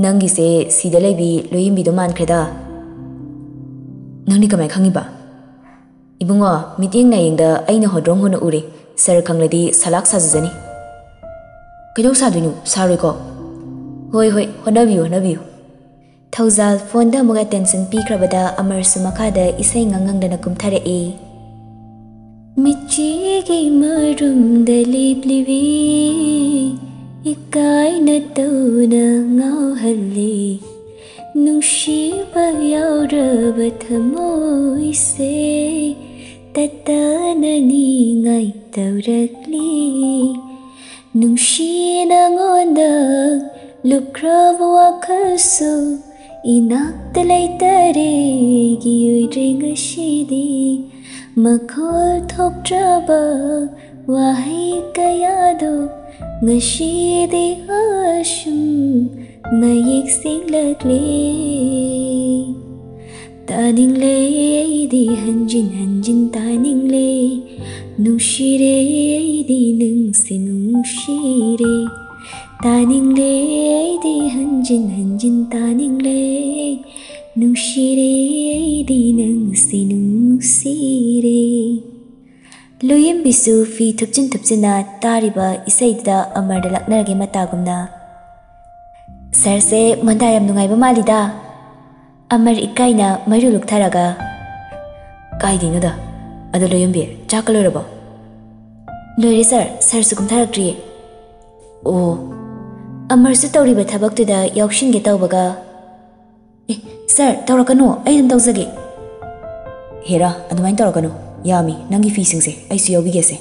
ꯅꯪꯒꯤꯁꯦ ꯁꯤꯗ ꯂꯩꯕꯤ ꯂꯣꯏꯌꯦꯝꯕꯤꯗꯣ ꯃꯥꯟꯈ꯭ꯔꯦꯗ꯫ ꯅꯪꯗꯤ ꯀꯃꯥꯏ ꯈꯪꯉꯤꯕ? ꯏꯕꯨꯡꯉꯣ, ꯃꯤꯠꯌꯦꯡ ꯅꯥꯌꯦꯡꯗ ꯑꯩꯅ ꯍꯣꯗ꯭ꯔꯣꯡ ꯍꯣꯅ ꯎꯔꯦ꯫ ꯁꯥꯔ ꯈꯪꯂꯗꯤ ꯁꯂꯥꯛ ꯁꯥꯖꯖꯅꯤ꯫ ꯀꯩꯗꯧ ꯁꯥꯗꯣꯏꯅꯣ? ꯁꯥꯔꯣꯏꯀꯣ? ꯍꯣꯏ, ꯍꯣꯏ, ꯍꯣꯠꯅꯕꯤꯌꯨ, ꯍꯣꯠꯅꯕꯤꯌꯨ꯫ ꯊꯧꯖꯥꯜ ꯐꯣꯟꯗ ꯑꯃꯨꯛ ꯑꯦꯇꯦꯟꯁꯟ ꯄꯤꯈ꯭ꯔꯕꯗ ꯑꯃꯔꯁꯨ ꯃꯈꯥꯗ ꯏꯁꯩ ꯉꯪ ꯉꯪꯗꯅ ꯀꯨꯝꯊꯔꯛꯏ꯫ ꯃꯤꯠꯆꯤꯒꯤ ꯃꯔꯨꯝꯗ ꯂꯦꯞꯂꯤꯕꯤ ꯏꯀꯥꯏꯅ ꯇꯧꯅ ꯉꯥꯎꯍꯜꯂꯤ꯫ ꯅꯨꯡꯁꯤꯕ ꯌꯥꯎꯔꯕ ꯊꯃꯣꯏꯁꯦ ꯇꯠꯇꯅ ꯅꯤꯡꯉꯥꯏ ꯇꯧꯔꯛꯂꯤ꯫ ꯅꯨꯡꯁꯤ ꯅꯉꯣꯟꯗ ꯂꯨꯞꯈ꯭ꯔꯕ ꯋꯥꯈꯜꯁꯨ ꯏꯅꯥꯛꯇ ꯂꯩꯇꯔꯦ꯫ ꯑꯩꯒꯤ ꯑꯣꯏꯗ꯭ꯔꯦ ꯉꯁꯤꯗꯤ ꯃꯈꯣꯜ ꯊꯣꯛꯇ꯭ꯔꯕ ꯋꯥꯍꯩ ꯀꯌꯥꯗꯣ ꯉꯁꯤꯗꯤ ꯑꯁꯨꯝ ꯃꯌꯦꯛ ꯁꯦꯡꯂꯛꯂꯦ꯫ ꯇꯥꯅꯤꯡꯂꯦ ꯑꯩꯗꯤ ꯍꯟꯖꯤꯟ ꯍꯟꯖꯤꯟ ꯇꯥꯅꯤꯡꯂꯦ꯫ ꯅꯨꯡꯁꯤꯔꯦ ꯑꯩꯗꯤ ꯅꯪꯁꯦ ꯅꯨꯡꯁꯤꯔꯦ꯫ ꯇꯥꯅꯤꯡꯂꯦ ꯑꯩꯗꯤ ꯍꯟꯖꯤꯟ ꯍꯟꯖꯤꯟ ꯇꯥꯅꯤꯡꯂꯦ꯫ ꯅꯨꯡꯁꯤꯔꯦ ꯑꯩꯗꯤ ꯅꯪꯁꯦ ꯅꯨꯡꯁꯤꯔꯦ꯫ ꯂꯣꯏꯌꯦꯝꯕꯤꯁꯨ ꯐꯤ ꯊꯨꯞꯆꯤꯟ ꯊꯨꯞꯆꯤꯟꯅ ꯇꯥꯔꯤꯕ ꯏꯁꯩꯗꯨꯗ ꯑꯃꯔꯗ ꯂꯛꯅꯔꯒꯦ ꯃꯇꯥꯒꯨꯝꯅ, "ꯁꯥꯔꯁꯦ ꯃꯣꯟꯗꯥ ꯌꯥꯝ ꯅꯨꯡꯉꯥꯏꯕ ꯃꯥꯜꯂꯤꯗ꯫" ꯑꯃꯔ ꯏꯀꯥꯏꯅ ꯃꯩꯔꯨ ꯂꯨꯛꯊꯔꯒ, "ꯀꯥꯏꯗꯩꯅꯣꯗ? ꯑꯗꯣ ꯂꯣꯏꯌꯦꯝꯕꯤ, ꯆꯥꯛꯀ ꯂꯣꯏꯔꯕꯣ?" "ꯂꯣꯏꯔꯦ ꯁꯥꯔ, ꯁꯥꯔꯁꯨ ꯀꯨꯝꯊꯔꯛꯇ꯭ꯔꯤꯌꯦ꯫" "ꯑꯣ꯫" ꯑꯃꯔꯁꯨ ꯇꯧꯔꯤꯕ ꯊꯕꯛꯇꯨꯗ ꯌꯥꯎꯁꯤꯟꯒꯦ ꯇꯧꯕꯒ, "ꯑꯦ, ꯁꯥꯔ, ꯇꯧꯔꯛꯀꯅꯨ, ꯑꯩ ꯑꯗꯨꯝ ꯇꯧꯖꯒꯦ꯫" "ꯍꯦꯔꯥ, ꯑꯗꯨꯃꯥꯏꯅ ꯇꯧꯔꯛꯀꯅꯨ꯫ ꯌꯥꯝꯃꯤ ꯅꯪꯒꯤ ꯐꯤꯁꯤꯡꯁꯦ, ꯑꯩꯁꯨ ꯌꯥꯎꯕꯤꯒꯦꯁꯦ꯫"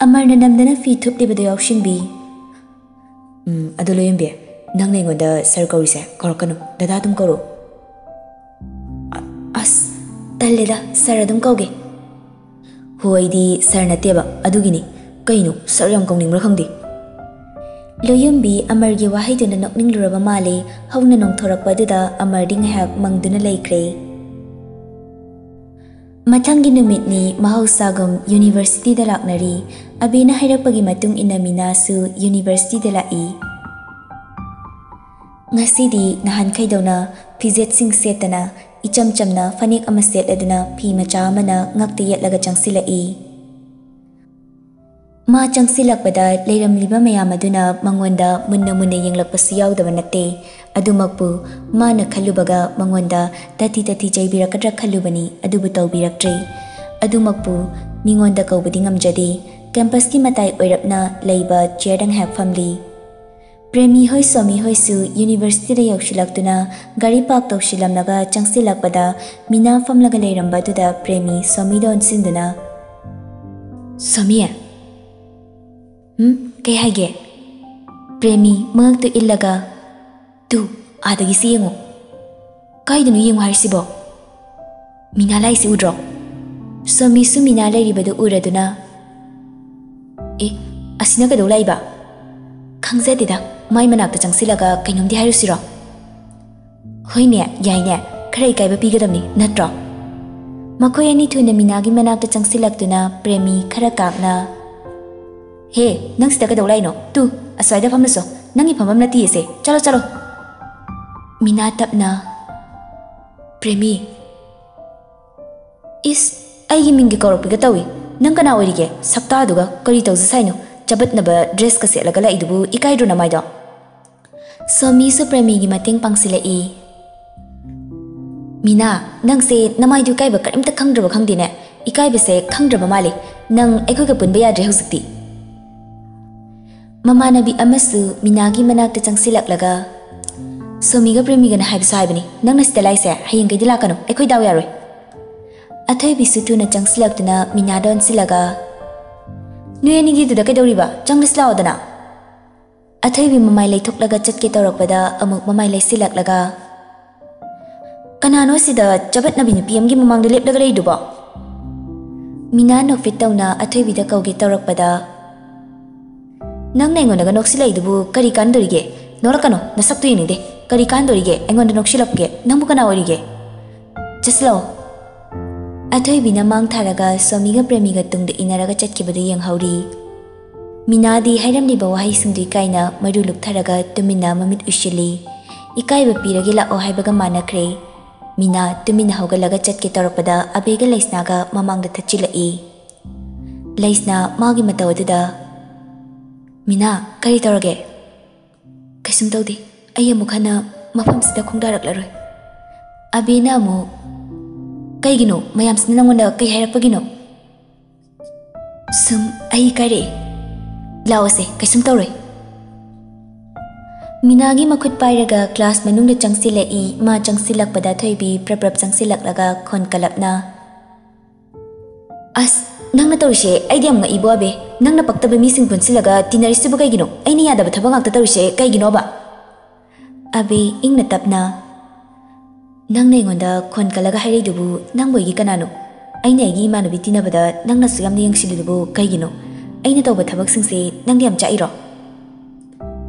ꯑꯃꯔꯅ ꯅꯝꯗꯅ ꯐꯤ ꯊꯨꯞꯂꯤꯕꯗꯨ ꯌꯥꯎꯁꯤꯟꯕꯤ꯫ "ꯎꯝ, ꯑꯗꯨ ꯂꯣꯏꯌꯦꯝꯕꯤ, ꯅꯪꯅ ꯑꯩꯉꯣꯟꯗ ꯁꯥꯔ ꯀꯧꯔꯤꯁꯦ ꯀꯧꯔꯛꯀꯅꯨ, ꯗꯗꯥ ꯑꯗꯨꯝ ꯀꯧꯔꯛꯑꯣ꯫" "ꯑ-, ꯑꯁ, ꯇꯜꯂꯦꯗ, ꯁꯥꯔ ꯑꯗꯨꯝ ꯀꯧꯒꯦ꯫" "ꯍꯣ, ꯑꯩꯗꯤ ꯁꯥꯔ ꯅꯠꯇꯦꯕ, ꯑꯗꯨꯒꯤꯅꯤ꯫ ꯀꯩꯅꯣ, ꯁꯥꯔ ꯌꯥꯝ ꯀꯧꯅꯤꯡꯕ꯭ꯔꯥ ꯈꯪꯗꯦ꯫" ꯂꯣꯌꯨꯝꯕꯤ ꯑꯃꯔꯒꯤ ꯋꯥꯍꯩꯗꯨꯅ ꯅꯣꯛꯅꯤꯡꯂꯨꯔꯕ ꯃꯥꯜꯂꯦ꯫ ꯍꯧꯅ ꯅꯣꯡꯊꯣꯔꯛꯄ ꯑꯗꯨꯗ ꯑꯃꯔꯗꯤ ꯉꯥꯏꯍꯥꯛ ꯃꯪꯗꯨꯅ ꯂꯩꯈ꯭ꯔꯦ꯫ ꯃꯊꯪꯒꯤ ꯅꯨꯃꯤꯠꯅꯤ꯫ ꯃꯍꯧꯁꯥꯒꯨꯝ ꯌꯨꯅꯤꯚꯔꯁꯤꯇꯤꯗ ꯂꯥꯛꯅꯔꯤ꯫ ꯑꯕꯤꯅ ꯍꯥꯏꯔꯛꯄꯒꯤ ꯃꯇꯨꯡ ꯏꯟꯅ ꯃꯤꯅꯥꯁꯨ ꯌꯨꯅꯤꯚꯔꯁꯤꯇꯤꯗ ꯂꯥꯛꯏ꯫ ꯉꯁꯤꯗꯤ ꯅꯍꯥꯟꯈꯩꯗꯧꯅ ꯐꯤꯖꯦꯠꯁꯤꯡ ꯁꯦꯠꯇꯅ, ꯏꯆꯝ ꯆꯝꯅ ꯐꯅꯦꯛ ꯑꯃ ꯁꯦꯠꯂꯗꯨꯅ ꯐꯤ ꯃꯆꯥ ꯑꯃꯅ ꯉꯛꯇ ꯌꯦꯠꯂꯒ ꯆꯪꯁꯤꯜꯂꯛꯏ꯫ ꯃꯥ ꯆꯪꯁꯤꯜꯂꯛꯄꯗ ꯂꯩꯔꯝꯂꯤꯕ ꯃꯌꯥꯝ ꯑꯗꯨꯅ ꯃꯉꯣꯟꯗ ꯃꯨꯟꯅ ꯃꯨꯟꯅ ꯌꯦꯡꯂꯛꯄꯁꯨ ꯌꯥꯎꯗꯕ ꯅꯠꯇꯦ꯫ ꯑꯗꯨꯃꯛꯄꯨ ꯃꯥꯅ ꯈꯜꯂꯨꯕꯒ ꯃꯉꯣꯟꯗ ꯇꯊꯤ ꯇꯊꯤ ꯆꯩꯕꯤꯔꯛꯀꯗ꯭ꯔꯥ ꯈꯜꯂꯨꯕꯅꯤ, ꯑꯗꯨꯕꯨ ꯇꯧꯕꯤꯔꯛꯇ꯭ꯔꯦ꯫ ꯑꯗꯨꯃꯛꯄꯨ ꯃꯤꯉꯣꯟꯗ ꯀꯧꯕꯗꯤ ꯉꯝꯖꯗꯦ꯫ ꯀꯦꯝꯄꯁꯀꯤ ꯃꯇꯥꯏ ꯑꯣꯏꯔꯞꯅ ꯂꯩꯕ ꯆꯤꯌꯔꯗ ꯉꯥꯏꯍꯥꯛ ꯐꯝꯂꯤ꯫ ꯄ꯭ꯔꯦꯃꯤ ꯍꯣꯏ ꯁꯣꯃꯤ ꯍꯣꯏꯁꯨ ꯌꯨꯅꯤꯚꯔꯁꯤꯇꯤꯗ ꯌꯧꯁꯤꯜꯂꯛꯇꯨꯅ ꯒꯥꯔꯤ ꯄꯥꯔꯛ ꯇꯧꯁꯤꯜꯂꯝꯂꯒ ꯆꯪꯁꯤꯜꯂꯛꯄꯗ ꯃꯤꯅꯥ ꯐꯝꯂꯒ ꯂꯩꯔꯝꯕ ꯑꯗꯨꯗ ꯄ꯭ꯔꯦꯃꯤ ꯁꯣꯃꯤꯗ ꯑꯣꯟꯁꯤꯟꯗꯨꯅ, "ꯁꯣꯃꯤ, ꯎꯝ, ꯀꯩ ꯍꯥꯏꯒꯦ?" ꯄ꯭ꯔꯦꯃꯤ ꯃꯉꯛꯇꯨ ꯏꯜꯂꯒ, "ꯇꯨ, ꯑꯥꯗꯒꯤꯁꯤ ꯌꯦꯡꯉꯨ꯫" "ꯀꯥꯏꯗꯅꯣ ꯌꯦꯡꯉꯨ ꯍꯥꯏꯔꯤꯁꯤꯕꯣ? ꯃꯤꯅꯥ ꯂꯥꯛꯏꯁꯤ ꯎꯗ꯭ꯔꯣ?" ꯁꯣꯃꯤꯁꯨ ꯃꯤꯅꯥ ꯂꯩꯔꯤꯕꯗꯨ ꯎꯔꯗꯨꯅ, "ꯑꯦ, ꯑꯁꯤꯅ ꯀꯩꯗꯧ ꯂꯥꯛꯏꯕ? ꯈꯪꯖꯗꯦꯗ, ꯃꯥꯏ ꯃꯅꯥꯛꯇ ꯆꯪꯁꯤꯜꯂꯒ ꯀꯩꯅꯣꯝꯗꯤ ꯍꯥꯏꯔꯨꯁꯤꯔꯣ?" "ꯍꯣꯏꯅꯦ, ꯌꯥꯏꯅꯦ, ꯈꯔ ꯏꯀꯥꯏꯕ ꯄꯤꯒꯗꯕꯅꯤ ꯅꯠꯇ꯭ꯔꯣ?" ꯃꯈꯣꯏ ꯑꯅꯤ ꯊꯨꯅ ꯃꯤꯅꯥꯒꯤ ꯃꯅꯥꯛꯇ ꯆꯪꯁꯤꯜꯂꯛꯇꯨꯅ ꯄ꯭ꯔꯦꯃꯤ ꯈꯔ ꯀꯥꯛꯅ, "ꯍꯦ, ꯅꯪ ꯁꯤꯗ ꯀꯩꯗꯧ ꯂꯥꯛꯏꯅꯣ? ꯇꯨ, ꯑꯁ꯭ꯋꯥꯏꯗ ꯐꯝꯂꯨꯆꯣ꯫ ꯅꯪꯒꯤ ꯐꯝꯐꯝ ꯅꯠꯇꯤꯌꯦ ꯁꯦ꯫ ꯆꯠꯂꯣ, ꯆꯠꯂꯣ꯫" ꯃꯤꯅꯥ ꯇꯞꯅ, "ꯄ꯭ꯔꯦꯃꯤ, ꯏꯁ, ꯑꯩꯒꯤ ꯃꯤꯡꯒ ꯀꯧꯔꯛꯄꯤꯒ ꯇꯧꯏ꯫ ꯅꯪ ꯀꯅꯥ ꯑꯣꯏꯔꯤꯒꯦ? ꯁꯛꯇꯥꯗꯨꯒ ꯀꯔꯤ ꯇꯧꯖ ꯁꯥꯏꯅꯣ? ꯆꯕꯠꯅꯕ ꯗ꯭ꯔꯦꯁꯀ ꯁꯦꯠꯂꯒ ꯂꯥꯛꯏꯗꯨꯕꯨ ꯏꯀꯥꯏꯗ꯭ꯔꯣ ꯅꯃꯥꯏꯗꯣ?" ꯁꯣꯃꯤꯁꯨ ꯄ꯭ꯔꯦꯃꯤꯒꯤ ꯃꯇꯦꯡ ꯄꯥꯡꯁꯤꯜꯂꯛꯏ꯫ "ꯃꯤꯅꯥ, ꯅꯪꯁꯦ ꯅꯃꯥꯏꯗꯨ ꯏꯀꯥꯏꯕ ꯀꯔꯤꯝꯇ ꯈꯪꯗ꯭ꯔꯕ ꯈꯪꯗꯦꯅꯦ꯫ ꯏꯀꯥꯏꯕꯁꯦ ꯈꯪꯗ꯭ꯔꯕ ꯃꯥꯜꯂꯦ꯫ ꯅꯪ ꯑꯩꯈꯣꯏꯒ ꯄꯨꯟꯕ ꯌꯥꯗ꯭ꯔꯦ ꯍꯧꯖꯤꯛꯇꯤ꯫" ꯃꯃꯥꯟꯅꯕꯤ ꯑꯃꯁꯨ ꯃꯤꯅꯥꯒꯤ ꯃꯅꯥꯛꯇ ꯆꯪꯁꯤꯜꯂꯛꯂꯒ, "ꯁꯣꯃꯤꯒ ꯄ꯭ꯔꯦꯃꯤꯒꯅ ꯍꯥꯏꯕꯁꯨ ꯍꯥꯏꯕꯅꯤ, ꯅꯪꯅ ꯁꯤꯗ ꯂꯥꯛꯏꯁꯦ ꯍꯌꯦꯡꯈꯩꯗꯤ ꯂꯥꯛꯀꯅꯨ, ꯑꯩꯈꯣꯏ ꯗꯥꯎ ꯌꯥꯔꯣꯏ꯫" ꯑꯊꯣꯏꯕꯤꯁꯨ ꯊꯨꯅ ꯆꯪꯁꯤꯜꯂꯛꯇꯨꯅ ꯃꯤꯅꯥꯗ ꯑꯣꯟꯁꯤꯜꯂꯒ, "ꯅꯣꯏ ꯑꯅꯤꯒꯤꯗꯨꯗ ꯀꯩꯗꯧꯔꯤꯕ? ꯆꯪꯂꯁꯤ ꯂꯥꯛꯑꯣꯗꯅ꯫" ꯑꯊꯣꯏꯕꯤ ꯃꯃꯥꯏ ꯂꯩꯊꯣꯛꯂꯒ ꯆꯠꯀꯦ ꯇꯧꯔꯛꯄꯗ ꯑꯃꯨꯛ ꯃꯃꯥꯏ ꯂꯩꯁꯤꯜꯂꯛꯂꯒ, "ꯀꯅꯥꯅꯣ ꯁꯤꯗ ꯆꯕꯠꯅꯕꯤ ꯅꯨꯄꯤ ꯑꯃꯒꯤ ꯃꯃꯥꯡꯗ ꯂꯦꯞꯂꯒ ꯂꯩꯗꯨꯕꯣ?" ꯃꯤꯅꯥ ꯅꯣꯛꯐꯦꯠ ꯇꯧꯅ ꯑꯊꯣꯏꯕꯤꯗ ꯀꯧꯒꯦ ꯇꯧꯔꯛꯄꯗ, "ꯅꯪꯅ ꯑꯩꯉꯣꯟꯗꯒ ꯅꯣꯛꯁꯤꯜꯂꯛꯏꯗꯨꯕꯨ ꯀꯔꯤ ꯀꯥꯟꯗꯣꯔꯤꯒꯦ? ꯅꯣꯛꯂꯛꯀꯅꯨ, ꯅꯁꯛꯇꯨ ꯌꯦꯡꯅꯤꯡꯗꯦ꯫ ꯀꯔꯤ ꯀꯥꯟꯗꯣꯔꯤꯒꯦ ꯑꯩꯉꯣꯟꯗ ꯅꯣꯛꯁꯤꯜꯂꯛꯄꯒꯦ? ꯅꯪꯕꯨ ꯀꯅꯥ ꯑꯣꯏꯔꯤꯒꯦ? ꯆꯠꯁꯤꯜꯂꯛꯑꯣ!" ꯑꯊꯣꯏꯕꯤꯅ ꯃꯥꯡ ꯊꯥꯔꯒ ꯁ꯭ꯋꯥꯃꯤꯒ ꯄ꯭ꯔꯦꯃꯤꯒ ꯇꯨꯡꯗ ꯏꯟꯅꯔꯒ ꯆꯠꯈꯤꯕꯗꯨ ꯌꯦꯡꯍꯧꯔꯤ꯫ ꯃꯤꯅꯥꯗꯤ ꯍꯥꯏꯔꯝꯂꯤꯕ ꯋꯥꯍꯩꯁꯤꯡꯗꯨ ꯏꯀꯥꯏꯅ ꯃꯔꯨ ꯂꯨꯛꯊꯔꯒ ꯇꯨꯃꯤꯟꯅ ꯃꯃꯤꯠ ꯎꯏꯁꯤꯜꯂꯤ꯫ "ꯏꯀꯥꯏꯕ ꯄꯤꯔꯒꯦ ꯂꯥꯛꯑꯣ" ꯍꯥꯏꯕꯒ ꯃꯥꯟꯅꯈ꯭ꯔꯦ꯫ ꯃꯤꯅꯥ ꯇꯨꯃꯤꯟꯅ ꯍꯧꯒꯠꯂꯒ ꯆꯠꯀꯦ ꯇꯧꯔꯛꯄꯗ ꯑꯕꯦꯒ ꯂꯩꯁꯅꯥꯒ ꯃꯃꯥꯡꯗ ꯊꯠꯆꯤꯜꯂꯛꯏ꯫ ꯂꯩꯁꯅꯥ ꯃꯥꯒꯤ ꯃꯇꯧ ꯑꯗꯨꯗ, "ꯃꯤꯅꯥ, ꯀꯔꯤ ꯇꯧꯔꯒꯦ?" "ꯀꯩꯁꯨꯝ ꯇꯧꯗꯦ꯫ ꯑꯩ ꯑꯃꯨꯛ ꯍꯟꯅ ꯃꯐꯝꯁꯤꯗ ꯈꯣꯡꯗꯥꯔꯛꯂꯔꯣꯏ꯫" ꯑꯕꯦꯅ ꯑꯃꯨꯛ, "ꯀꯩꯒꯤꯅꯣ? ꯃꯌꯥꯝꯁꯤꯅ ꯅꯪꯉꯣꯟꯗ ꯀꯩ ꯍꯥꯏꯔꯛꯄꯒꯤꯅꯣ?" "ꯁꯨꯝ ꯑꯩ ꯏꯀꯥꯏꯔꯛꯑꯦ꯫ ꯂꯥꯛꯑꯣꯁꯦ, ꯀꯩꯁꯨꯝ ꯇꯧꯔꯣꯏ꯫" ꯃꯤꯅꯥꯒꯤ ꯃꯈꯨꯠ ꯄꯥꯏꯔꯒ ꯀ꯭ꯂꯥꯁ ꯃꯅꯨꯡꯗ ꯆꯪꯁꯤꯜꯂꯛꯏ꯫ ꯃꯥ ꯆꯪꯁꯤꯜꯂꯛꯄꯗ ꯊꯣꯏꯕꯤ ꯄ꯭ꯔꯞ ꯄ꯭ꯔꯞ ꯆꯪꯁꯤꯜꯂꯛꯂꯒ ꯈꯣꯟ ꯀꯂꯞꯅ, "ꯑꯁ, ꯅꯪꯅ ꯇꯧꯔꯤꯁꯦ ꯑꯩꯗꯤ ꯌꯥꯝ ꯉꯛꯏꯕꯣ ꯑꯕꯦ꯫ ꯅꯪꯅ ꯄꯛꯇꯕ ꯃꯤꯁꯤꯡ ꯄꯨꯟꯁꯤꯜꯂꯒ ꯇꯤꯟꯅꯔꯤꯁꯤꯕꯨ ꯀꯩꯒꯤꯅꯣ? ꯑꯩꯅ ꯌꯥꯗꯕ ꯊꯕꯛ ꯉꯥꯛꯇ ꯇꯧꯔꯤꯁꯦ ꯀꯩꯒꯤꯅꯣꯕ?" ꯑꯕꯦ ꯏꯪꯅ ꯇꯞꯅ, "ꯅꯪꯅ ꯑꯩꯉꯣꯟꯗ ꯈꯣꯟ ꯀꯜꯂꯒ ꯍꯥꯏꯔꯛꯏꯗꯨꯕꯨ ꯅꯪꯕꯨ ꯑꯩꯒꯤ ꯀꯅꯥꯅꯣ? ꯑꯩꯅ ꯑꯩꯒꯤ ꯏꯃꯥꯟꯅꯕꯤ ꯇꯤꯟꯅꯕꯗ ꯅꯪꯅ ꯑꯁꯨꯛ ꯌꯥꯝꯅ ꯌꯦꯡꯁꯤꯜꯂꯤꯗꯨꯕꯨ ꯀꯩꯒꯤꯅꯣ? ꯑꯩꯅ ꯇꯧꯕ ꯊꯕꯛꯁꯤꯡꯁꯦ ꯅꯪꯗꯤ ꯌꯥꯝ ꯆꯥꯛꯏꯔꯣ?"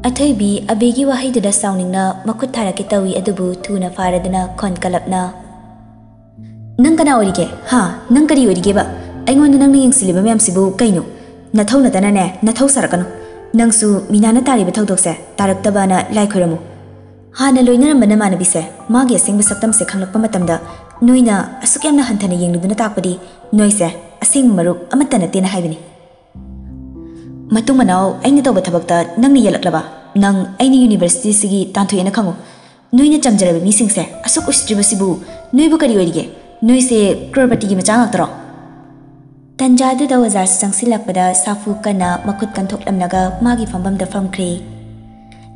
ꯑꯊꯣꯏꯕꯤ ꯑꯕꯦꯒꯤ ꯋꯥꯍꯩꯗꯨꯗ ꯁꯥꯎꯅꯤꯡꯅ ꯃꯈꯨꯠ ꯊꯥꯔꯛꯀꯦ ꯇꯧꯏ, ꯑꯗꯨꯕꯨ ꯊꯨꯅ ꯐꯥꯔꯗꯨꯅ ꯈꯣꯟ ꯀꯂꯞꯅ, "ꯅꯪ ꯀꯅꯥ ꯑꯣꯏꯔꯤꯒꯦ? ꯍꯥ? ꯅꯪ ꯀꯔꯤ ꯑꯣꯏꯔꯤꯒꯦꯕ? ꯑꯩꯉꯣꯟꯗ ꯅꯪꯅ ꯌꯦꯡꯁꯤꯜꯂꯤꯕ ꯃꯌꯥꯝꯁꯤꯕꯨ ꯀꯩꯅꯣ? ꯅꯊꯧ ꯅꯠꯇꯅꯅꯦ, ꯅꯊꯧ ꯁꯥꯔꯛꯀꯅꯨ꯫ ꯅꯪꯁꯨ ꯃꯤꯅꯥꯅ ꯇꯥꯔꯤꯕ ꯊꯧꯗꯣꯛꯁꯦ ꯇꯥꯔꯛꯇꯕꯅ ꯂꯥꯏ ꯈꯣꯏꯔꯝꯃꯨ꯫ ꯍꯥꯟꯅ ꯂꯣꯏꯅꯔꯝꯕ ꯅꯃꯥꯟꯅꯕꯤꯁꯦ ꯃꯥꯒꯤ ꯑꯁꯦꯡꯕ ꯁꯛꯇꯝꯁꯦ ꯈꯪꯂꯛꯄ ꯃꯇꯝꯗ ꯅꯣꯏꯅ ꯑꯁꯨꯛ ꯌꯥꯝꯅ ꯍꯟꯊꯅ ꯌꯦꯡꯂꯤꯗꯨꯅ ꯇꯥꯛꯄꯗꯤ ꯅꯣꯏꯁꯦ ꯑꯁꯦꯡꯕ ꯃꯔꯨꯞ ꯑꯃꯠꯇ ꯅꯠꯇꯦꯅ ꯍꯥꯏꯕꯅꯤ꯫ ꯃꯇꯨꯡ ꯃꯅꯥꯎ ꯑꯩꯅ ꯇꯧꯕ ꯊꯕꯛꯇ ꯅꯪꯅ ꯌꯦꯜꯂꯛꯂꯕ? ꯅꯪ ꯑꯩꯅ ꯌꯨꯅꯤꯚꯔꯁꯤꯇꯤꯁꯤꯒꯤ ꯇꯥꯟꯊꯣꯛꯑꯦꯅ ꯈꯪꯉꯨ꯫ ꯅꯣꯏꯅ ꯆꯝꯖꯔꯕ ꯃꯤꯁꯤꯡꯁꯦ ꯑꯁꯨꯛ ꯎꯁꯤꯠꯇ꯭ꯔꯤꯕꯁꯤꯕꯨ ꯅꯣꯏꯕꯨ ꯀꯔꯤ ꯑꯣꯏꯔꯤꯒꯦ? ꯅꯣꯏꯁꯦ ꯀ꯭ꯔꯣꯔꯄꯇꯤꯒꯤ ꯃꯆꯥ ꯉꯥꯛꯇꯔꯣ?" ꯇꯟꯖꯥꯗꯨꯗ ꯑꯣꯖꯥꯁꯨ ꯆꯪꯁꯤꯜꯂꯛꯄꯗ ꯁꯥꯐꯨ ꯀꯟꯅ ꯃꯈꯨꯠ ꯀꯟꯊꯣꯛꯂꯝꯂꯒ ꯃꯥꯒꯤ ꯐꯝꯐꯝꯗ ꯐꯝꯈ꯭ꯔꯦ꯫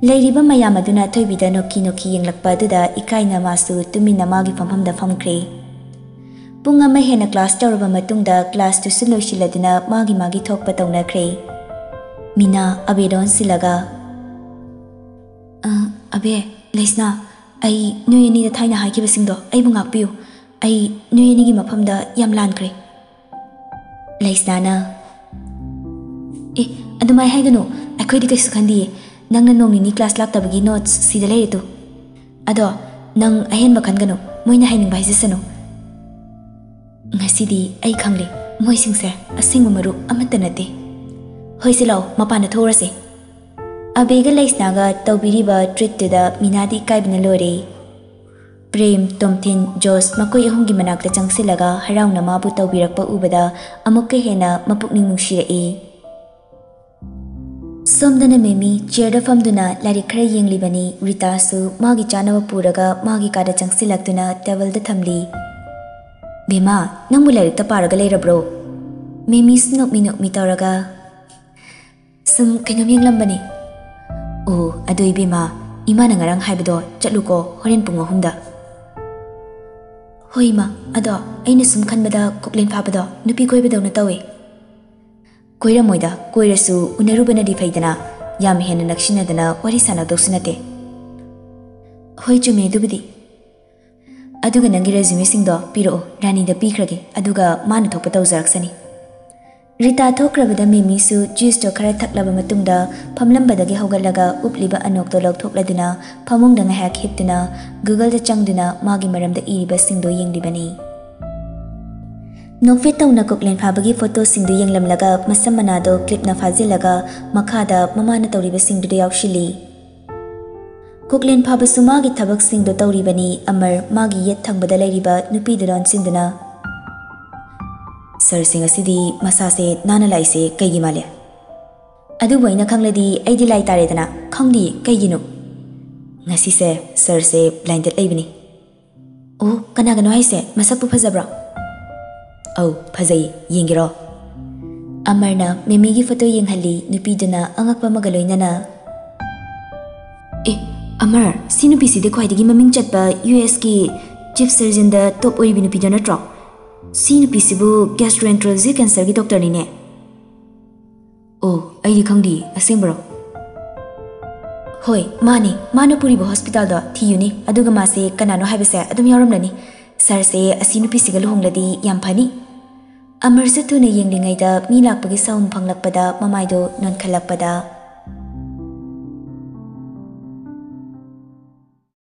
ꯂꯩꯔꯤꯕ ꯃꯌꯥꯝ ꯑꯗꯨꯅ ꯑꯊꯣꯏꯕꯤꯗ ꯅꯣꯛꯈꯤ ꯅꯣꯛꯈꯤ ꯌꯦꯡꯂꯛꯄ ꯑꯗꯨꯗ ꯏꯀꯥꯏꯅ ꯃꯥꯁꯨ ꯇꯨꯃꯤꯟꯅ ꯃꯥꯒꯤ ꯐꯝꯐꯝꯗ ꯐꯝꯈ꯭ꯔꯦ꯫ ꯄꯨꯡ ꯑꯃ ꯍꯦꯟꯅ ꯀ꯭ꯂꯥꯁ ꯇꯧꯔꯕ ꯃꯇꯨꯡꯗ ꯀ꯭ꯂꯥꯁꯇꯨꯁꯨ ꯂꯣꯏꯁꯤꯜꯂꯗꯨꯅ ꯃꯥꯒꯤ ꯃꯥꯒꯤ ꯊꯣꯛꯄ ꯇꯧꯅꯈ꯭ꯔꯦ꯫ ꯃꯤꯅꯥ ꯑꯕꯦꯗ ꯑꯣꯟꯁꯤꯜꯂꯒ, "ꯑ, ꯑꯕꯦ, ꯂꯩꯁꯅꯥ, ꯑꯩ ꯅꯣꯏ ꯑꯅꯤꯗ ꯊꯥꯏꯅ ꯍꯥꯏꯈꯤꯕꯁꯤꯡꯗꯣ ꯑꯩꯕꯨ ꯉꯥꯛꯄꯤꯌꯨ꯫ ꯑꯩ ꯅꯣꯏ ꯑꯅꯤꯒꯤ ꯃꯐꯝꯗ ꯌꯥꯝ ꯂꯥꯟꯈ꯭ꯔꯦ꯫" ꯂꯩꯁꯅꯥꯅ, "ꯑꯦ, ꯑꯗꯨꯃꯥꯏ ꯍꯥꯏꯒꯅꯨ꯫ ꯑꯩꯈꯣꯏꯗꯤ ꯀꯩꯁꯨ ꯈꯟꯗꯤꯌꯦ꯫ ꯅꯪꯅ ꯅꯣꯡ ꯅꯤꯅꯤ ꯀ꯭ꯂꯥꯁ ꯂꯥꯛꯇꯕꯒꯤ ꯅꯣꯠꯁ ꯁꯤꯗ ꯂꯩꯔꯦ ꯇꯨ꯫ ꯑꯗꯣ ꯅꯪ ꯑꯍꯦꯟꯕ ꯈꯟꯒꯅꯨ, ꯃꯣꯏꯅ ꯍꯥꯏꯅꯤꯡꯕ ꯍꯥꯏꯖꯁꯅꯨ꯫ ꯉꯁꯤꯗꯤ ꯑꯩ ꯈꯪꯂꯦ, ꯃꯣꯏꯁꯤꯡꯁꯦ ꯑꯁꯦꯡꯕ ꯃꯔꯨꯞ ꯑꯃꯠꯇ ꯅꯠꯇꯦ꯫ ꯍꯣꯏꯁꯦ, ꯂꯥꯛꯑꯣ, ꯃꯄꯥꯟꯗ ꯊꯣꯛꯎꯔꯁꯦ꯫ ꯑꯕꯦꯒ ꯂꯩꯁꯅꯥꯒ ꯇꯧꯕꯤꯔꯤꯕ ꯇ꯭ꯔꯤꯠꯇꯨꯗ ꯃꯤꯅꯥꯗꯤ ꯏꯀꯥꯏꯕꯅ ꯂꯣꯏꯔꯦ꯫ ꯄ꯭ꯔꯦꯝ, ꯇꯣꯝꯊꯤꯟ, ꯖꯣꯁ ꯃꯈꯣꯏ ꯑꯍꯨꯝꯒꯤ ꯃꯅꯥꯛꯇ ꯆꯪꯁꯤꯜꯂꯒ ꯍꯔꯥꯎꯅ ꯃꯥꯕꯨ ꯇꯧꯕꯤꯔꯛꯄ ꯎꯕꯗ ꯑꯃꯨꯛꯀ ꯍꯦꯟꯅ ꯃꯄꯨꯛꯅꯤꯡ ꯅꯨꯡꯁꯤꯔꯛꯏ꯫ ꯁꯣꯝꯗꯅ ꯃꯦꯃꯤ ꯆꯤꯌꯔꯗ ꯐꯝꯗꯨꯅ ꯂꯥꯏꯔꯤꯛ ꯈꯔ ꯌꯦꯡꯂꯤꯕꯅꯤ꯫ ꯔꯤꯇꯥꯁꯨ ꯃꯥꯒꯤ ꯆꯥꯅꯕ ꯄꯨꯔꯒ ꯃꯥꯒꯤ ꯀꯥꯗ ꯆꯪꯁꯤꯜꯂꯛꯇꯨꯅ ꯇꯦꯕꯜꯗ ꯊꯝꯂꯤ꯫ "ꯕꯦꯝꯃ, ꯅꯪꯕꯨ ꯂꯥꯏꯔꯤꯛꯇ ꯄꯥꯔꯒ ꯂꯩꯔꯕ꯭ꯔꯣ?" ꯃꯦꯃꯤꯁꯨ ꯅꯣꯛꯃꯤ ꯅꯣꯛꯃꯤ ꯇꯧꯔꯒ, "ꯁꯨꯝ ꯀꯩꯅꯣꯝ ꯌꯦꯡꯂꯝꯕꯅꯤ꯫" "ꯑꯣ, ꯑꯗꯨ ꯏꯕꯦꯝꯃ, ꯏꯃꯥꯅ ꯉꯔꯥꯡ ꯍꯥꯏꯕꯗꯣ ꯆꯠꯂꯨꯀꯣ, ꯍꯣꯔꯦꯟ ꯄꯨꯡ ꯑꯍꯨꯝꯗ꯫" "ꯍꯣꯏ ꯏꯃꯥ, ꯑꯗꯣ ꯑꯩꯅ ꯁꯨꯝ ꯈꯟꯕꯗ ꯀꯣꯛꯂꯦꯟ ꯐꯥꯕꯗꯣ ꯅꯨꯄꯤ ꯀꯣꯏꯕꯗꯧꯅ ꯇꯧꯋꯦ꯫" "ꯀꯣꯏꯔꯝꯃꯣꯏꯗ, ꯀꯣꯏꯔꯁꯨ ꯎꯅꯔꯨꯕꯅꯗꯤ ꯐꯩꯗꯅ, ꯌꯥꯝ ꯍꯦꯟꯅ ꯅꯛꯁꯤꯟꯅꯗꯅ ꯋꯥꯔꯤ ꯁꯥꯟꯅꯗꯧꯁꯨ ꯅꯠꯇꯦ꯫" "ꯍꯣꯏ, ꯆꯨꯝꯃꯦ ꯑꯗꯨꯕꯨꯗꯤ꯫ ꯑꯗꯨꯒ ꯅꯪꯒꯤ ꯔꯦꯖꯨꯃꯦꯁꯤꯡꯗꯣ ꯄꯤꯔꯛꯑꯣ, ꯔꯥꯅꯤꯗ ꯄꯤꯈ꯭ꯔꯒꯦ, ꯑꯗꯨꯒ ꯃꯥꯅ ꯊꯣꯛꯄ ꯇꯧꯖꯔꯛꯁꯅꯤ꯫" ꯔꯤꯇꯥ ꯊꯣꯛꯈ꯭ꯔꯕꯗ ꯃꯦꯃꯤꯁꯨ ꯖ꯭ꯌꯨꯁꯇꯣ ꯈꯔ ꯊꯛꯂꯕ ꯃꯇꯨꯡꯗ ꯐꯝꯂꯝꯕꯗꯒꯤ ꯍꯧꯒꯠꯂꯒ ꯎꯞꯂꯤꯕ ꯑꯅꯣꯛꯇꯣ ꯂꯧꯊꯣꯛꯂꯗꯨꯅ ꯐꯃꯨꯡꯗ ꯉꯥꯏꯍꯥꯛ ꯍꯤꯞꯇꯨꯅ ꯒꯨꯒꯜꯗ ꯆꯪꯗꯨꯅ ꯃꯥꯒꯤ ꯃꯔꯝꯗ ꯏꯔꯤꯕꯁꯤꯡꯗꯣ ꯌꯦꯡꯂꯤꯕꯅꯤ꯫ ꯅꯣꯛꯐꯦꯠ ꯇꯧꯅ ꯀꯣꯛꯂꯦꯟ ꯐꯥꯕꯒꯤ ꯐꯣꯇꯣꯁꯤꯡꯗꯨ ꯌꯦꯡꯂꯝꯂꯒ ꯃꯁꯝ ꯃꯅꯥꯗꯣ ꯀ꯭ꯂꯤꯞꯅ ꯐꯥꯖꯤꯜꯂꯒ ꯃꯈꯥꯗ ꯃꯃꯥꯅ ꯇꯧꯔꯤꯕꯁꯤꯡꯗꯨꯗ ꯌꯥꯎꯁꯤꯜꯂꯤ꯫ ꯀꯣꯛꯂꯦꯟ ꯐꯥꯕꯁꯨ ꯃꯥꯒꯤ ꯊꯕꯛꯁꯤꯡꯗꯣ ꯇꯧꯔꯤꯕꯅꯤ꯫ ꯑꯃꯔ ꯃꯥꯒꯤ ꯌꯦꯠ ꯊꯪꯕꯗ ꯂꯩꯔꯤꯕ ꯅꯨꯄꯤꯗꯨ ꯂꯣꯟꯁꯤꯟꯗꯨꯅ, "ꯁꯔꯁꯦ ꯉꯁꯤꯗꯤ ꯃꯁꯥꯁꯦ ꯅꯥꯟꯅ ꯂꯥꯛꯏꯁꯦ ꯀꯩꯒꯤ ꯃꯥꯜꯂꯦ?" "ꯑꯗꯨꯕꯨ ꯑꯩꯅ ꯈꯪꯂꯗꯤ ꯑꯩꯗꯤ ꯂꯥꯏ ꯇꯥꯔꯦꯗꯅ, ꯈꯪꯗꯤꯌꯦ ꯀꯩꯒꯤꯅꯣ꯫" "ꯉꯁꯤꯁꯦ ꯁꯔꯁꯦ ꯕ꯭ꯂꯥꯏꯟꯗꯦꯠ ꯂꯩꯕꯅꯤ꯫" "ꯑꯣ, ꯀꯅꯥꯒꯅꯣ ꯍꯥꯏꯁꯦ? ꯃꯁꯛꯄꯨ ꯐꯖꯕ꯭ꯔꯣ?" "ꯑꯧ, ꯐꯖꯩ, ꯌꯦꯡꯒꯦꯔꯣ?" ꯑꯃꯔꯅ ꯃꯦꯃꯤꯒꯤ ꯐꯣꯇꯣ ꯌꯦꯡꯍꯜꯂꯤ꯫ ꯅꯨꯄꯤꯗꯨꯅ ꯑꯉꯛꯄ ꯑꯃꯒ ꯂꯣꯏꯅꯅ, "ꯑꯦ, ꯑꯃꯔ, ꯁꯤ ꯅꯨꯄꯤꯁꯤꯗꯤ ꯈ꯭ꯋꯥꯏꯗꯒꯤ ꯃꯃꯤꯡ ꯆꯠꯄ ꯌꯨ ꯑꯦꯁꯀꯤ ꯆꯤꯐ ꯁꯔꯖꯟꯗ ꯇꯣꯞ ꯑꯣꯏꯔꯤꯕꯤ ꯅꯨꯄꯤꯗꯣ ꯅꯠꯇ꯭ꯔꯣ? ꯁꯤ ꯅꯨꯄꯤꯁꯤꯕꯨ ꯒ꯭ꯌꯥꯁꯇ꯭ꯔꯣꯑꯦꯟꯇꯔꯣꯂꯣꯖꯤ ꯀꯦꯟꯁꯔꯒꯤ ꯗꯣꯛꯇꯔꯅꯤꯅꯦ꯫" "ꯑꯣ, ꯑꯩꯗꯤ ꯈꯪꯗꯤꯌꯦ, ꯑꯁꯦꯡꯕꯔꯣ?" "ꯍꯣꯏ, ꯃꯥꯅꯦ, ꯃꯥꯅ ꯄꯨꯔꯤꯕ ꯍꯣꯁꯄꯤꯇꯥꯜꯗꯣ ꯊꯤꯌꯨꯅꯦ, ꯑꯗꯨꯒ ꯃꯥꯁꯦ ꯀꯅꯥꯅꯣ ꯍꯥꯏꯕꯁꯦ ꯑꯗꯨꯝ ꯌꯥꯎꯔꯝꯂꯅꯤ꯫ ꯁꯥꯔꯁꯦ ꯑꯁꯤ ꯅꯨꯄꯤꯁꯤꯒ ꯂꯨꯍꯣꯡꯂꯗꯤ ꯌꯥꯝ ꯐꯅꯤ꯫" ꯑꯃꯔꯁꯨ ꯊꯨꯅ ꯌꯦꯡꯂꯤꯉꯩꯗ ꯃꯤ ꯂꯥꯛꯄꯒꯤ ꯁꯥꯎꯟ ꯐꯪꯂꯛꯄꯗ ꯃꯃꯥꯏꯗꯣ ꯅꯣꯟꯈꯠꯂꯛꯄꯗ,